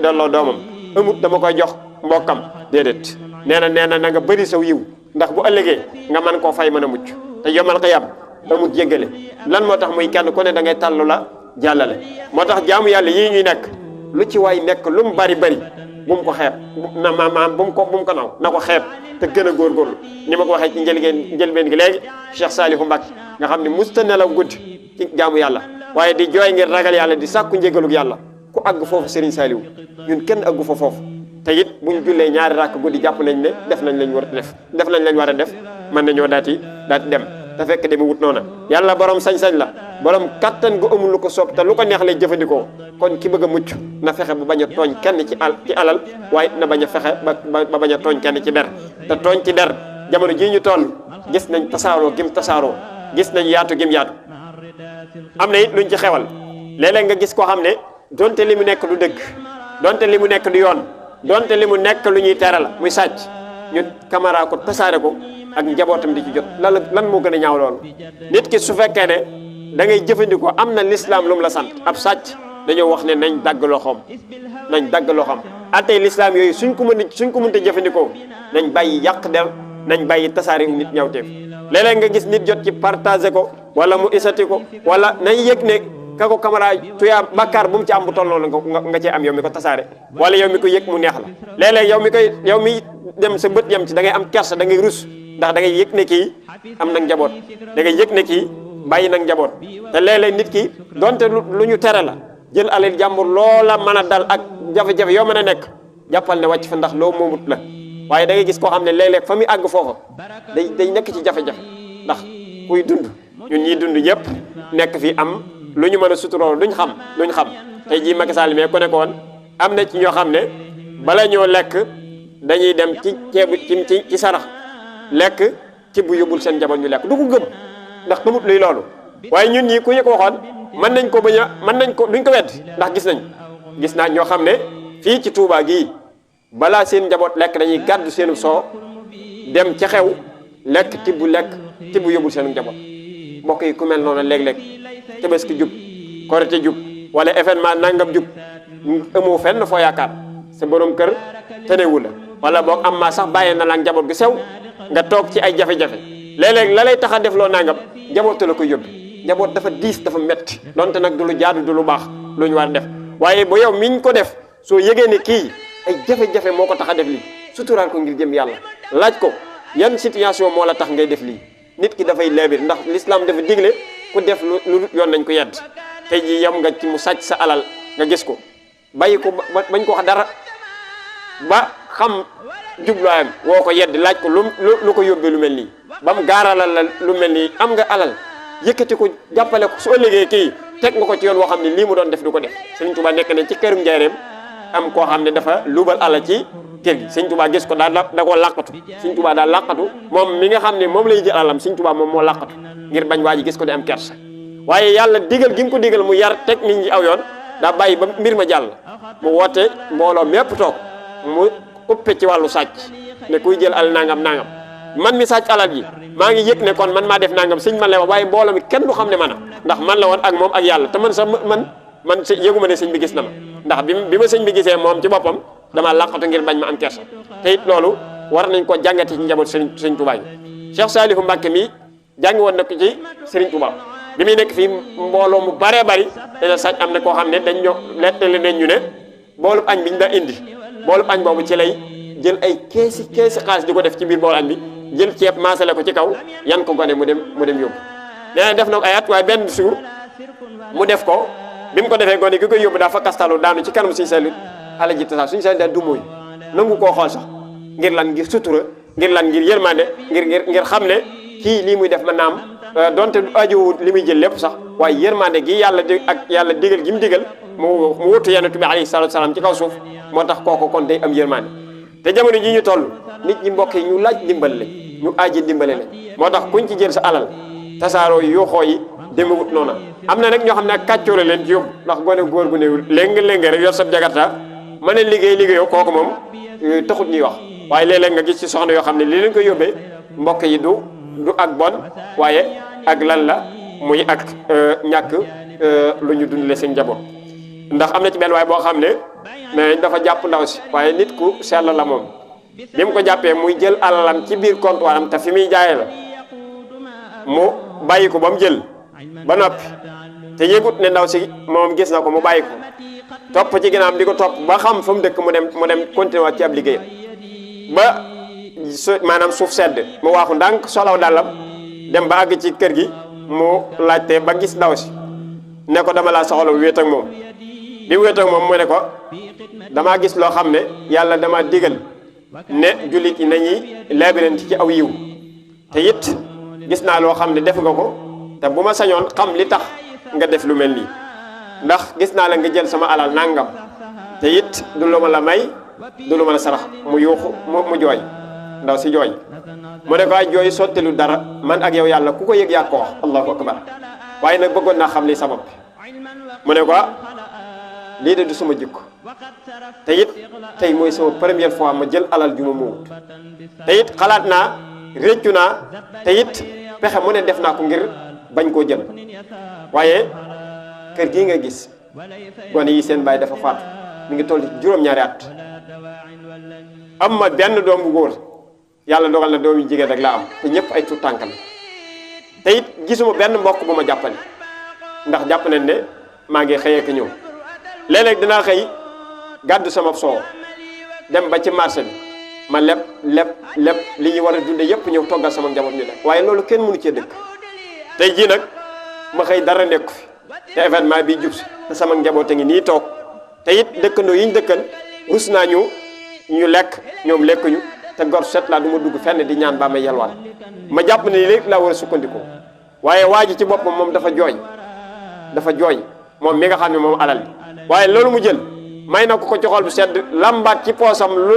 S1: delloo doomam amut dama koy jox mbokkam déedéet nee na na nga bëri saw yiw ndax bu ëllëgee nga mën koo fay mën a mucc te yomal xiyam amul jéggale lan moo tax muy kenn ku ne da ngay tàllu la jàllale moo tax jaamu yàlla yii ñuy nekk lu ci waay nekk lu mu bari bu mu ko xeeb na maanaam bu mu ko naw na ko xeeb te gën a góorgóorlu ni ma ko waxee ci njëlbeen gi léegi Cheikh Saliou Mbacké nga xam ne musta nelaw guddi ci jaamu yàlla waaye di jooy ngir ragal yàlla di sàkku njégalug yàlla ku àgg foofu Serigne Saliou ñun kenn àggu fa foofu te it buñ jullee ñaari rakk guddi jàpp nañ ne def nañ lañ war a def nañ lañ war a def mën nañoo daati dem te fekk deme wut noona yàlla borom sañ-sañ la borom kattan gu amul lu ko soob te lu ko neex lay jëfandikoo kon ki bëgg a mucc na fexe ba bañ a tooñ kenn ci alal waaye na bañ a fexe ba bañ a tooñ kenn ci der te tooñ ci der jamono jii ñu toll gis nañ tasaaroo gis nañ yaatu gim yaatu am na it luñ ci xewal léeg-léeg nga gis koo xam ne donte li mu nekk du dëgg donte li mu nekk du yoon donte li mu nekk lu ñuy tere la muy sàcc ñu caméra ko tasaare ko ak njabootam di ci jot lan moo gën a ñaaw loolu nit ki su fekkee ne da ngay jëfandikoo am na lislaam lu mu la sant ab sàcc dañoo wax ne nañ dagg loxoom attey lislaam yooyu suñ ko mënta jëfandikoo nañ bàyyi yàq der nañ bàyyi tasaare nit ñawteef léeg-léeg nga gis nit jot ci partagé ko wala mu isati ko wala nañ yëg ne ka ko caméra tuyaa bàkkaar bu mu ci am bu toll noonu nga cee am yow mi ko tasaare wala yow mi ko yëg mu neex la léeg-léeg yow mi dem sa bët yem ci da ngay am kersa da ngay rus ndax da ngay yëg ne kii am nag njaboot da ngay yëg ne kii bàyyi nag njaboot te léeg-léeg nit ki donte lu ñu tere la jël alal jàmbur loola mën a dal ak jafe-jafe yoo mën a nekk jàppal ne wàcc fa ndax loo moomut la waaye da ngay gis koo xam ne léeg-léeg fa muy àgg foofa day nekk ci jafe-jafe ndax kuy dund ñun ñiy dund ñëpp nekk fi am lu ñu mën a suturoo duñ xam tey jii Macky Sall mais ku ne ko woon am na ci ñoo xam ne bala ñoo lekk dañuy dem ci ceebu ci sarax lekk ci bu yóbbul seen njaboot ñu lekk du ko gëm ndax xamut luy loolu waaye ñun ñii ku ñu ko waxoon mën nañ ko duñ ko wedd ndax gis naa ñoo xam ne fii ci Touba gii balaa seen njaboot lekk dañuy gàddu seenu soo dem ca xew lekk tibb yóbbul seen njaboot mbokk yi ku mel noonu léeg-léeg Tabaski jub Korite jub wala événement nangam jub amoo fenn foo yaakaar sa borom kër tenewu la wala boog am maa sax bàyyee na la njaboot gu sew nga toog ci ay jafe-jafe léeg-léeg la lay tax a def loo nangam njaboot la koy yóbbu njaboot dafa diis dafa metti donte nag du lu jaadu du lu baax lu ñu war a def waaye ba yow miñ ko def soo yëgee ne kii ay jafe-jafe moo ko tax a def lii suturaal ko ngir jëm yàlla laaj ko yan situation moo la tax ngay def lii nit ki dafay leebir ndax l'islam dafa digle ku def lu yoon nañ ko yedd tey jii yam nga ci mu sàcc sa alal nga gis ko bàyyi ko bañ ko wax dara ba xam jubluwaayam woo ko yedd laaj ko lu ko yóbbee lu mel nii ba mu gaaralal la lu mel nii am nga alal yëkkati ko jàppale ko su ëllëgee kii teg nga ko ci yoon woo xam ne lii mu doon def du ko def Sëriñ Tuubaa nekk na ci kërum njaareem am koo xam ne dafa luubal alal ci kër gi Sëriñ Tuubaa gis ko da koo làqatu Sëriñ Tuubaa daal làqatu moom mi nga xam ne moom lay jël alalam Sëriñ Tuubaa moom moo làqatu ngir bañ waa ji gis ko di am kersa waaye yàlla digal gi nga ko digal mu yar teg nit ñi aw yoon daa bàyyi ba mbir ma jàll mu woote mbooloo mépp toog mu uppe ci wàllu sàcc ne kuy jël alal nangam man mi sàcc alal ji maa ngi yëg ne kon man maa def nangam sëñ man la wax waaye mbooloo mi kenn du xam ne man a ndax man la woon ak moom ak yàlla te man sax man yëguma ne sëñ bi gis na ma ndax bi ma sëñ bi gisee moom ci boppam dama làqatu ngir bañ ma am kersa te it loolu war nañ ko jàngati ci njaboot sëriñ Touba yi Cheikh Saliou Mbacké mi jàngi woon na ko ci sëriñ Touba bi muy nekk fii mbooloo mu baree bari dana sàcc am na koo xam ne dañ ñoo lettali nañ ñu ne boolub añ bi ñu daa indi boolub añ boobu ci lay jël ay keesi xaalis di ko def ci biir boolu añ bi jël ceeb maasale ko ci kaw yan ko gone mu dem yóbbu nee na def na ko ay at waaye benn suur mu def ko bi mu ko defee gone gi koy yóbbu daa fa kastalu daanu ci kanam suñu salit ala ji tasa suñu salit daal du mooy nangu koo xool sax ngir lan ngir sutura ngir lan ngir yërmande ngir xam ne kii lii muy def ma naam donte ajuwut li muy jël lépp sax waaye yërmande gi yàlla digal gi mu digal mu wutu yonent bi alayhi salaatu salaam ci kaw suuf moo tax kooku kon day am yërmande te jamono ji ñu toll nit ñi mbokk yi ñu laaj dimbal lañ ñu aaji dimbale lañ moo tax kuñ ci jël sa alal tasaaroo yuuxoo yi demewut noona am na nag ñoo xam ne ak kàccoore leen ci yóbbu ndax gone góor gu néew léegi rek yor sab jakarta mën a liggéeyoo kooku moom taxut ñuy wax waaye léeg-léeg nga gis ci soxna yoo xam ne li leen ko yóbbee mbokk yi du ak bon waaye ak lan la muy ak ñàkk lu ñu dundale seen njaboot ndax am na ci benn waaye boo xam ne mais dafa jàpp ndaw si waaye nit ku sell la moom bi mu ko jàppee muy jël alalam ci biir comptoir am te fi muy jaayee la mu bàyyi ko ba mu jël ba noppi te yëgut ne ndaw si moom gis na ko mu bàyyi ko topp ci ginnaawam di ko topp ba xam fa mu dëkk mu dem continuer waat ci ab liggéeyam ba maanaam suuf sedd mu waaxu ndànk solaw dàllam dem ba àgg ci kër gi mu laajte ba gis ndaw si ne ko dama laa soxla wéet ak moom bi wéet ak moom mu ne ko damaa gis loo xam ne yàlla dama digal ne jullit yi nañuy laabirante ci aw yiw te it gis naa loo xam ne def nga ko te bu ma sañoon xam li tax nga def lu mel nii ndax gis naa la nga jël sama alal nangam te it du lu ma la may du lu ma la sarax mu yuuxu mu jooy ndaw si jooy mu ne ko ay jooy sottelu dara man ak yow yàlla ku ko yëg yaa ko wax allahu akbar waaye nag bëggoon naa xam li sabab bi mu ne ko lii de du sama jikko te it tey mooy sama première fois ma jël alal ju ma moomut te it xalaat naa réccu naa te it pexe mu ne def naa ko ngir bañ koo jël waaye kër gii nga gis gone yi seen baay dafa faatu mi ngi toll juróom-ñaari at am ma benn doom bu góor yàlla dogal na doom yu jigéen rek laa am te ñëpp ay tuut tànkal te it gisuma benn mbokk bu ma jàppale ndax jàpp nañ ne maa ngi xëyee ka ñëw léeg-léeg dinaa xëy gàddu sama soow dem ba ci marché bi ma leb li ñu war a dunde yëpp ñëw toggal sama njaboot ñu lekk waaye loolu kenn mënu cee dëkk tey jii nag ma xëy dara nekku fi te événement bi jub si te sama njaboot a ngi nii toog te it dëkkandoo yi ñu dëkkan rus naa ñu lekk ñoom lekkuñu te gor set laa du ma dugg fenn di ñaan ba ma yelwaan ma jàpp ne léegi laa war a sukkandikoo waaye waa ji ci boppam moom dafa jooy moom mi nga xam ne moom alal bi waaye loolu mu jël may na ko ci xol bu sedd lambaat ci poosam lu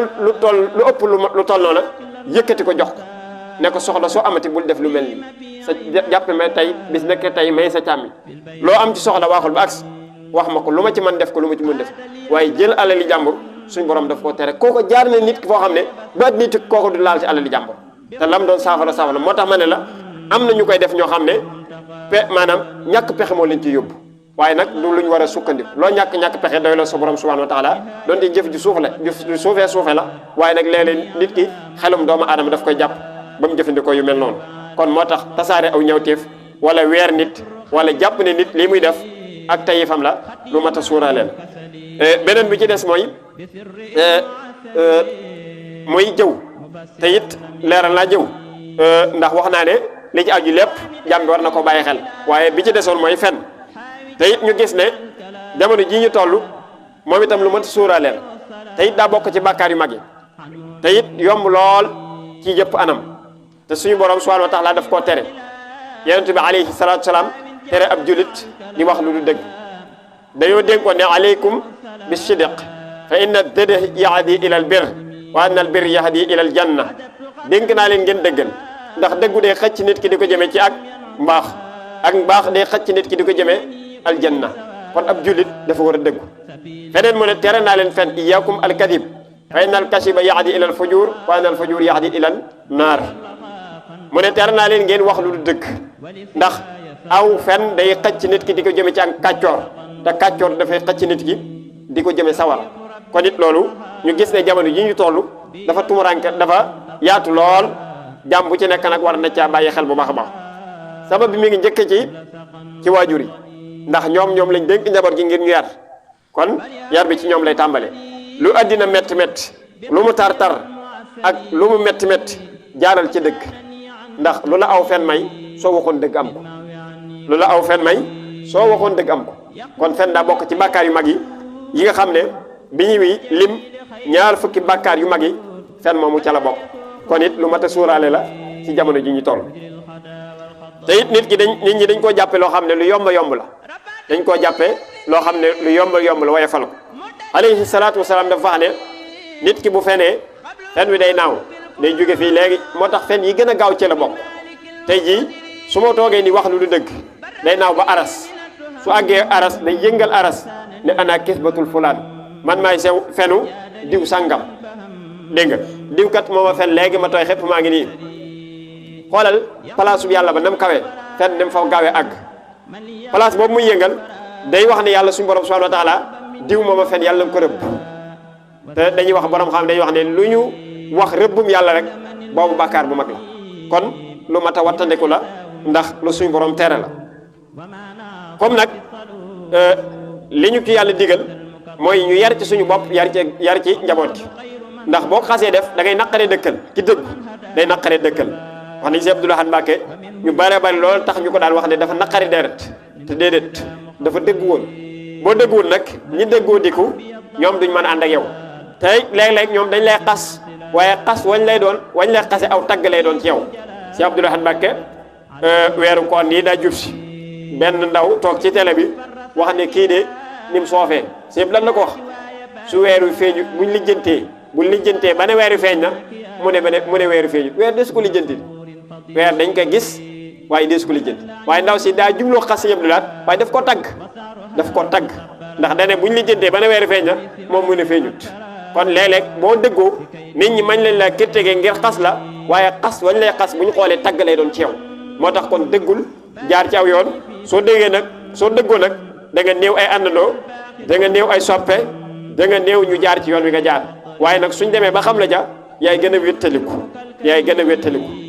S1: ëpp lu toll noona yëkkati ko jox ko ne ko soxla soo amati bul def lu mel nii sa jàppe ma tey bis nekk tey may sa càmmi loo am ci soxla waaxul ba agsi wax ma ko lu ma ci mën def ko lu ma ci mën def waaye jël alali jàmbur suñ borom daf koo tere kooko jaar na nit ki foo xam ne ba nit kooku du laal ci alali jàmbur te lam doon saafara moo tax ma ne la am na ñu koy def ñoo xam ne maanaam ñàkk pexe moo leen ci yóbbu waaye nag du luñ war a sukkandiku loo ñàkk pexe doy la sa borom subhanahu wa taala doon di jëf ju suufe la waaye nag léeg-léeg nit ki xelum doomu aadama daf koy jàpp ba mu jëfandikoo yu mel noonu kon moo tax tasaare aw ñawteef wala weer nit wala jàpp ne nit lii muy def ak tayifam la lu mat a suuraaleel beneen bi ci des mooy jëw te it leeral naa jëw ndax wax naa ne li ci aju lépp jàmm bi war na ko bàyyi xel waaye bi ci desoon mooy fen te it ñu gis ne jamono jii ñu toll moom itam lu mat a suuraaleel te it daa bokk ci bàkkaar yu mag yi te it yomb lool ci yëpp anam te suñu borom subhanahu wa taala daf koo tere yonent bi alayhi salaatu salaam tere ab julit di wax lu du dëgg dañoo dénkoon ne aleykum bi sidq fa inna dëdd yahdi ila al bir wa anna al bir yahdi ila al janna dénk naa leen ngeen dëggal ndax dëggu dee xëcc nit ki di ko jëmee ci ak mbaax dee xëcc nit ki di ko jëmee aljanna kon ab julit dafa war a dëggu feneen mu ne tere naa leen fen iyyakum al kadib fa inna al kasiba yahdi ila al fujur wa anna al fujur yahdi ila al naar mu ne tere naa leen ngeen wax lu du dëgg ndax aw fen day xëcc nit ki di ko jëme ci ak kàccoor te kàccoor dafay xëcc nit ki di ko jëme sawar kon it loolu ñu gis ne jamono yi ñu toll dafa tumuranke dafa yaatu lool jàmm bu ci nekk nag war na caa bàyyi xel bu baax a baax sabab bi mi ngi njëkk ci waajur yi ndax ñoom lañ dénk njaboot gi ngir ñu yar kon yar bi ci ñoom lay tàmbale lu addina métti métti lu mu tar ak lu mu métti jaaral ci dëgg ndax lu la aw fen may soo waxoon dëgg am ko lu la aw fen may soo waxoon dëgg am ko kon fen daa bokk ci bàkkaar yu mag yi nga xam ne bi ñuy lim ñaar fukki bàkkaar yu mag yi fen moomu ca la bokk kon it lu mat a suuraale la ci jamono ji ñu toll te it nit ñi dañ koo jàppe loo xam ne lu yomba yomb la dañ koo jàppe loo xam ne lu yomba yomb la waaye fal ko alayhi salaatu wasalaam dafa wax ne nit ki bu fenee fen wi day naaw day jóge fii léegi moo tax fen yi gën a gaaw ci la bokk tey jii su ma toogee ni wax lu du dëgg day naaw ba aras su àggee aras day yëngal aras ne ana kisbatul fulaan man maay sew fenu diw sàngam dégg nga diw kat moo ma fen léegi ma tooy xepp maa ngi nii xoolal place bu yàlla ba nam kawe fen dem fa gaawee àgg place boobu muy yëngal day wax ne yàlla suñu borom subhanahu wa taala diw moo ma fen yàlla nga ko rëbb te dañuy wax borom xam dañuy wax ne lu ñu wax rëbbum yàlla rek boobu bàkkaar bu mag la kon lu mat a wattandiku la ndax lu suñu borom tere la comme nag li ñu ci yàlla digal mooy ñu yar ci suñu bopp yar ci njaboot gi ndax boo xasee def da ngay naqaree dëkkal ci dëgg day naqaree dëkkal wax nañ si Abdou Lahad Mbacké ñu bare bari loolu tax ñu ko daan wax ne dafa naqari deret te déedéet dafa dëgg woon boo dëgguwul nag ñi dëggoo diku ñoom duñ mën a ànd ak yow te léeg-léeg ñoom dañ lay xas waaye xas wañ lay xase aw tagg lay doon ci yow si Abdou Lahad Mbacké weeru koor nii daa jub si benn ndaw toog ci télé bi wax ne kii de ni mu soofee sëñ lan la ko wax su weeru feeñu buñ lijjantee ba ne weeru feeñ na mu ne weeru feeñu weer des ko lijjanti weer dañ ko gis waaye des ko lijjanti waaye ndaw si daa jubloo xas sëñ Abdou Lahad waaye daf ko tagg ndax dane buñ lijjantee ba ne weeru feeñ na moom mu ne feeñut kon léeg-léeg boo dëggoo nit ñi mañ leen la kirtege ngir xas la waaye xas wañ lay xas bu ñu xoolee tagg lay doon ci yow moo tax kon dëggul jaar ci aw yoon soo dëggoo nag da nga néew ay àndandoo da nga néew ay soppe da nga néew ñu jaar ci yoon wi nga jaar waaye nag suñ demee ba xam la ja yaay gën a wéttaliku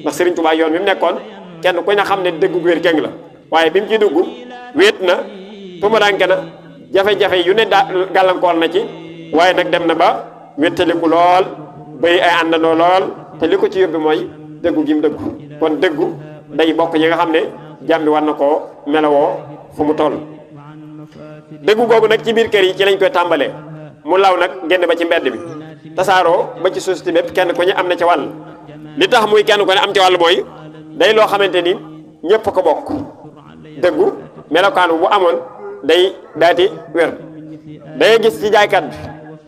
S1: ndax Serigne Touba yoon bi mu nekkoon kenn ku ne xam ne dëggu wér géng la waaye bi mu ci dugg wéet na tumuranke na jafe-jafe yu ne gàllankoor na ci waaye nag dem na ba wéttaliku lool bëri ay àndandoo lool te li ko ci yóbbi mooy dëggu gi mu dëggu kon dëggu day bokk yi nga xam ne jàmm bi war na koo melawoo fu mu toll dëggu googu nag ci biir kër yi ci lañ koy tàmbalee mu law nag génn ba ci mbedd bi tasaaroo ba ci société bépp kenn ku ñu am na ca wàll li tax muy kenn ku ne am ca wàll mooy day loo xamante ni ñëpp ko bokk dëggu melokaan bu amoon day daati wér da ngay gis ci jaaykat bi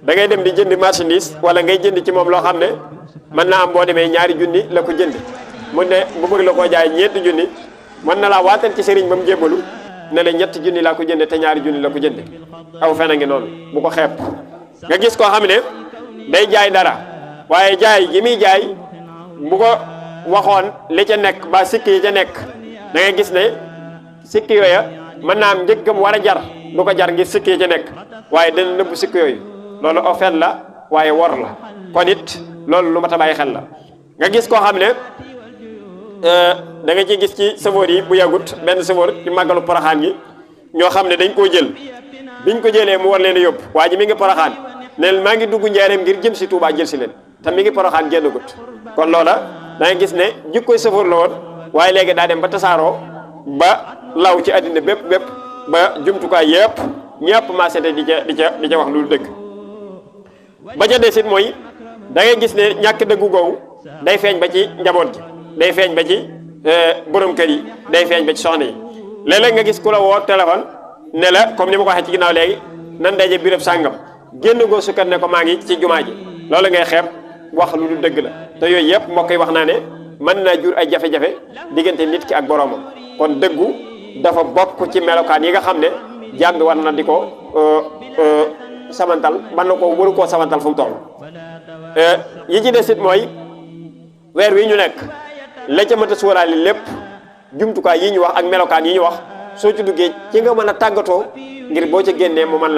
S1: da ngay dem di jënd marchandise wala ngay jënd ci moom loo xam ne mën naa am boo demee ñaari junni la ko jënd mu ne bu bëgg la koo jaay ñeenti junni mën na laa waatal ci sëriñ ba mu jébbalu ne la ñetti junni laa ko jënde te ñaari junni la ko jënde aw fen a ngi noonu bu ko xeeb nga gis koo xam ne day jaay dara waaye jaay gi muy jaay bu ko waxoon li ca nekk ba sikki yi ca nekk da ngay gis ne sikki yooya mën naa am njëggam war a jar du ko jar ngir sikki yi ca nekk waaye dana nëbbu sikki yooyu loolu aw fen la waaye wor la kon it loolu lu mat a bàyyi xel la nga gis koo xam ne da nga ciy gis ci savoor yi bu yàggut benn savoor ci màggalu Poroxaan gi ñoo xam ne dañ koo jël biñ ko jëlee mu war leen a yóbbu waa ji mi ngi Poroxaan ne maa ngi dugg Njaareem ngir jëm si Touba jël si leen te mi ngi Poroxaan génn gut kon loola da nga gis ne jikkoy savoor la woon waaye léegi daa dem ba tasaaroo ba law ci àddina bépp ba jumtukaay yëpp ñëpp maasete di ca wax lu dëgg ba ca desit mooy da ngay gis ne ñàkk dëggu googu day feeñ ba ci njaboot gi day feeñ ba ci borom kër yi day feeñ ba ci soxna yi léeg-léeg nga gis ku la woo téléphone ne la comme ni ma ko waxee ci ginnaaw léegi nan daje birëb sàngam génn goo sukkat ne ko maa ngi ci jumaa ji loolu ngay xeeb wax lu du dëgg la te yooyu yëpp mbokk yi wax naa ne mën naa jur ay jafe-jafe diggante nit ki ak boroomam kon dëggu dafa bokk ci melokaan yi nga xam ne jaam bi war na di ko samantal mën na ko waru koo samantal fu mu toll yi ci desit mooy weer wi ñu nekk la ca mën a sóoraale lépp jumtukaay yi ñu wax ak melokaan yi ñu wax soo ci duggee ci nga mën a tàggatoo ngir boo ca génnee mu mën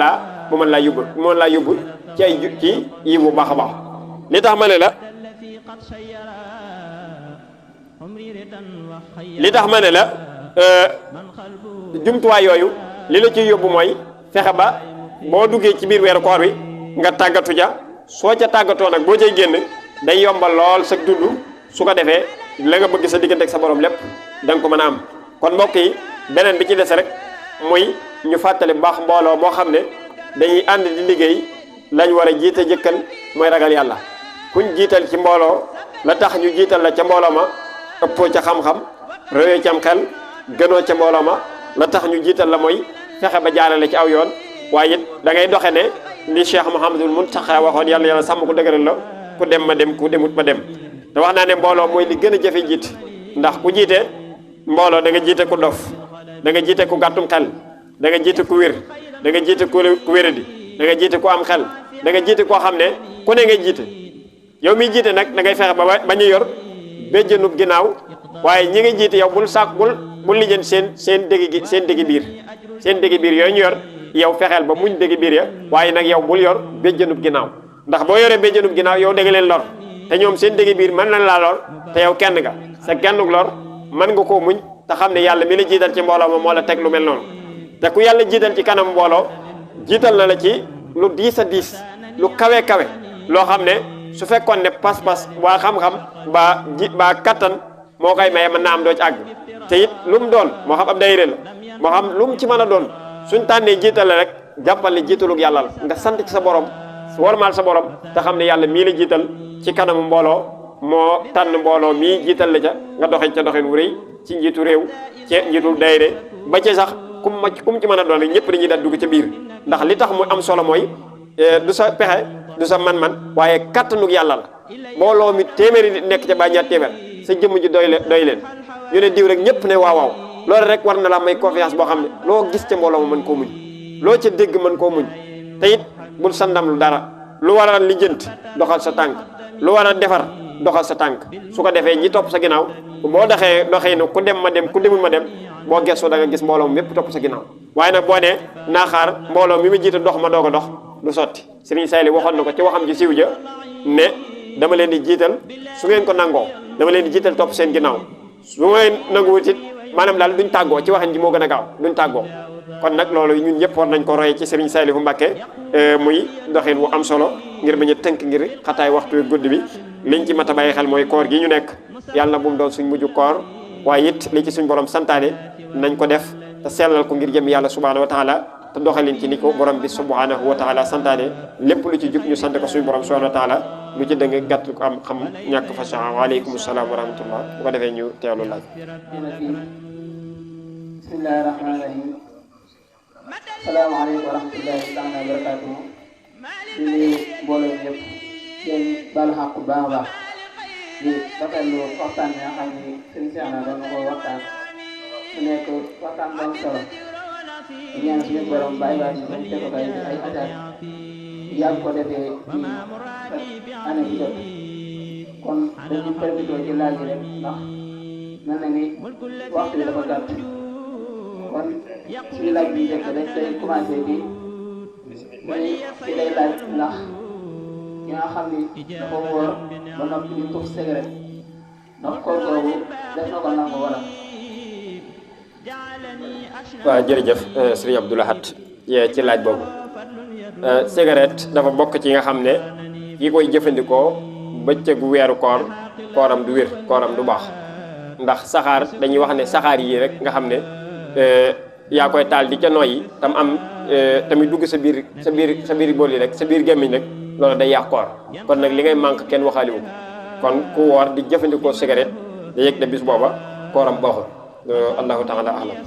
S1: laa yóbbu ci ay ci yi bu baax a baax li tax ma ne la jumtuwaay yooyu li la ciy yóbbu mooy fexe ba boo duggee ci biir weeru koor wi nga tàggatu ja soo ca tàggatoo nag boo cay génn day yombal lool sa dund su ko defee la nga bëgg sa diggante ak sa borom lépp da nga ko mën a am kon mbokk yi beneen bi ci des rek muy ñu fàttali bu baax mbooloo moo xam ne dañuy ànd di liggéey lañ war a jiite jëkkal mooy ragal yàlla kuñ jiital ci mbooloo la tax ñu jiital la ca mbooloo ma ëppoo ca xam-xam réwee cam xel gënoo ca mbooloo ma la tax ñu jiital la mooy fexe ba jaarale ci aw yoon waaye it da ngay doxe ne li Cheikh Mouhamadul Muntaxa waxoon yàlla sàmm ko dëgëral la ku dem ma dem ku demut ma dem te wax naa ne mbooloo mooy li gën a jafe jiit ndax ku jiite mbooloo da nga jiite ku dof da nga jiite ku gàttum xel da nga jiite ku wér da nga jiite ku wéradi da nga jiite ku am xel da nga jiite koo xam ne ku ne ngay jiite yow miy jiite nag da ngay fexe ba bañ a yor béjjënub ginnaaw waaye ñi nga jiite yow bul lijjën seen déggi biir yooyu ñu yor yow fexeel ba muñ déggi biir ya waaye nag yow bul yor béjjënub ginnaaw ndax boo yoree béjjënub ginnaaw yow da nga leen lor te ñoom seen dégg biir mën nañ laa lor te yow kenn nga sa gennuk lor mën nga koo muñ te xam ne yàlla mi la jiital ci mbooloo ma moo la teg lu mel noonu te ku yàlla jiital ci kanam mbooloo jiital na la ci lu diis a diis lu kawe kawe loo xam ne su fekkoon ne pas-pas waa xam-xam ba kattan moo koy maye mën naa am doo ci àgg te it lu mu doon moo xam ab dayre la moo xam lu mu ci mën a doon suñ tànnee jiital la rek jàppal ne jiitalug yàlla la nga sant ci sa borom warmaal sa borom te xam ne yàlla mii la jiital ci kanamu mbooloo moo tànn mbooloo mii jiital la ca nga doxin ca doxin wu rëy ci njiitu réew ci njiitul dayre ba ci sax kum ci mën a doon rek ñëpp dañuy daal dugg ca biir ndax li tax mu am solo mooy du sa pexe du sa man-man waaye kattanug yàlla la mbooloo mi téeméeri nit nekk ca ba ñaar téeméer sa jëmm ji doy leen ñu ne diw rek ñëpp ne waaw waaw loolu rek war na la may confiance boo xam ne loo gis ca mbooloo ma mën koo muñ loo ca dégg mën koo muñ te it bul sandam lu dara lu war a lijjanti doxal sa tànk lu war a defar doxal sa tànk su ko defee ñi topp sa ginnaaw boo doxee ku dem ma dem ku demul ma dem boo gëstoo da nga gis mbooloo mépp topp sa ginnaaw waaye nag boo nee naa xaar mbooloo mi mu jiite dox ma doog a dox du sotti Serigne Sayli waxoon na ko ci waxam ji siiw ja ne dama leen di jiital su ngeen ko nangoo dama leen di jiital topp seen ginnaaw su ngeen nanguwut it maanaam daal duñ tàggoo ci waxin ji moo gën a gaaw duñ tàggoo kon nag loolu ñun ñëpp war nañ ko royee ci Serigne Saylihu Mbacké muy doxin wu am solo ngir bañ a tënk ngir xataay waxtu guddi bi liñ ci mat a bàyyi xel mooy koor gi ñu nekk yàlla bu mu doon suñ mujj koor waaye it li ci suñ borom santaane nañ ko def te sellal ko ngir jëm yàlla subhanahu wa taala te doxalin ci ni ko borom bi subhanahu wa taala santaane lépp lu ci jub ñu sant ko suñu borom subhanahu wa taala lu ci dëng gàtt ko am xam ñàkk façon waaleykum salaam wa rahmatullah bu ko defee ñu teewlu laaj.
S2: bismillahi rahmaani rahim salaamaaleykum wa rahmatullahi taala wa barakaatuhu di nuyu mbooloo ñëpp yéen baalu xàq bu baax a baax di rafetlu waxtaan bi nga xam ni sëriñ Cheikh na doon na ko waxtaan mu nekk waxtaan bu am solo di ñaan suñu borom bàyyi waat ñu bañ teg ko ay attaques yàgg ko defee ci année bi jot kon dañuy profité ci laaj yi rek ndax mel na ni waxtu bi dafa gàtt kon suñu laaj bi njëkk rek day commencé bi ci lay laaj ndax ñi nga xam ni dafa wóor ba noppi di tux cigarette ndax koor googu def na ko nangu wala.
S1: waaw jërëjëf Serigne Abdou Lahad ci laaj boobu cigarette dafa bokk ci nga xam ne ki koy jëfandikoo bëccëgu weeru kooram du wér kooram du baax ndax saxaar dañuy wax ne saxaar yi rek nga xam ne yaa koy taal di ca noyyi tam am tamit dugg sa biir bool yi rek sa biir gémmiñ rek loolu day yàq koor kon nag li ngay manque kenn waxaaliwu kon ku woor di jëfandikoo cigarette da yëg ne bis booba kooram baaxul allahu taala alam.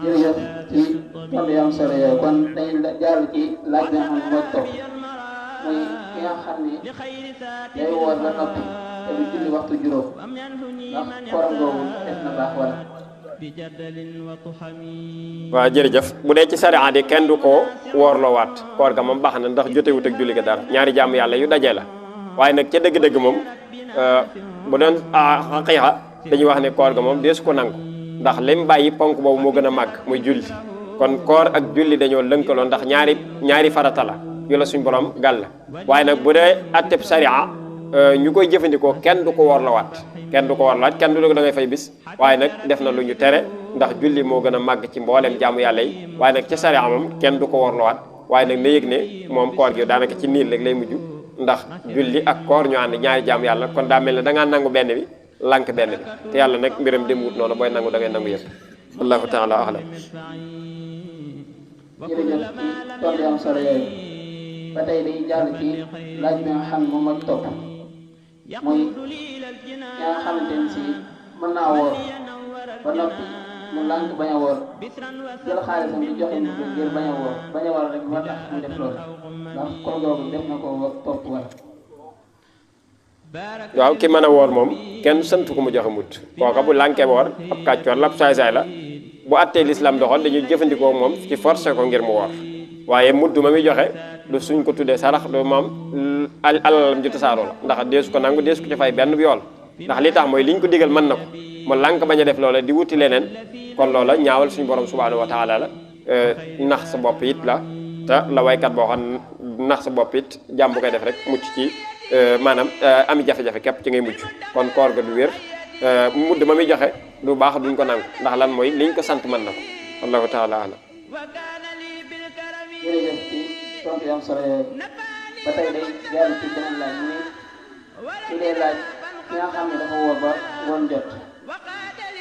S2: jërëjëf ci tontu yu am solo yooyu kon dañuy jaar ci laaj bi nga xam ne moo topp muy ki nga xam ni day woor ba noppi te du julli waxtu juróom ndax kooram googu def na baax wala.
S1: waaw jërëjëf bu dee ci sariya di kenn du ko woorloo waat koor ga moom baax na ndax jotewut ak julli ga dara ñaari jàmm yàlla yu dajee la waaye nag ca dëgg-dëgg moom bu doon xaqiiqa dañuy wax ne koor ga moom deesu ko nangu ndax lim bàyyi ponk boobu moo gën a màgg muy julli kon koor ak julli dañoo lënkaloo ndax ñaari farata la yu la suñ borom gàll waaye nag bu dee atteb sariya ñu koy jëfandikoo kenn du ko woorloowaat kenn du da ngay fay bis waaye nag def na lu ñu tere ndax julli moo gën a màgg ci mboolem jaamu yàlla yi waaye nag ca sariya moom kenn du ko woorloowaat waaye nag na yëg ne moom koor gi daanaka ci niil rek lay mujj ndax julli ak koor ñu ànd ñaari jaamu yàlla kon daa mel ne da ngaa nangu benn bi lànk benn bi te yàlla nag mbiram dem wut noonu booy nangu da ngay nangu yëpp wallahu taala alam.
S2: jërëjëf ci tontu am solo yooyu ba tey dañuy jàll ci laaj bi nga xam ne moom moo topp muy ki nga xamante ni si mën naa woor ba noppi mu lànk bañ a woor jël xaalisam di joxe nit ngir bañ a woor rek moo tax mu def loolu ndax koor googu def na ko topp wala.
S1: waaw ki mën a woor moom kenn sant ko mu joxe mut kooka bu lànkee woor ab kàccoor la ab saay-saay la bu attee lislaam doxal dañuy jëfandikoo moom ci forcé ko ngir mu woor waaye mudd ma muy joxe du suñ ko tuddee sarax du moom alalam ju tasaaroo la ndax deesu ko nangu deesu ko ci fay benn bi yool ndax li tax mooy liñ ko digal mën na ko mu lànk bañ a def loola di wuti leneen kon loola ñaawal suñu borom subhanahu wa taala la nax sa bopp it la te la waykat boo xam nax sa bopp it jàmm bu koy def rek mucc ci maanaam ami jafe-jafe képp ci ngay mucc kon koor ga du wér mudd ma muy joxe du baax duñ ko nangu ndax lan mooy liñ ko sant mën na ko wallahu taala alam
S2: jërëjëf ci tontu yu am solo yooyu ba tey day jàll ci beneen laaj mu ni ci dee laaj ki nga xam ne dafa wóor ba ngoon jot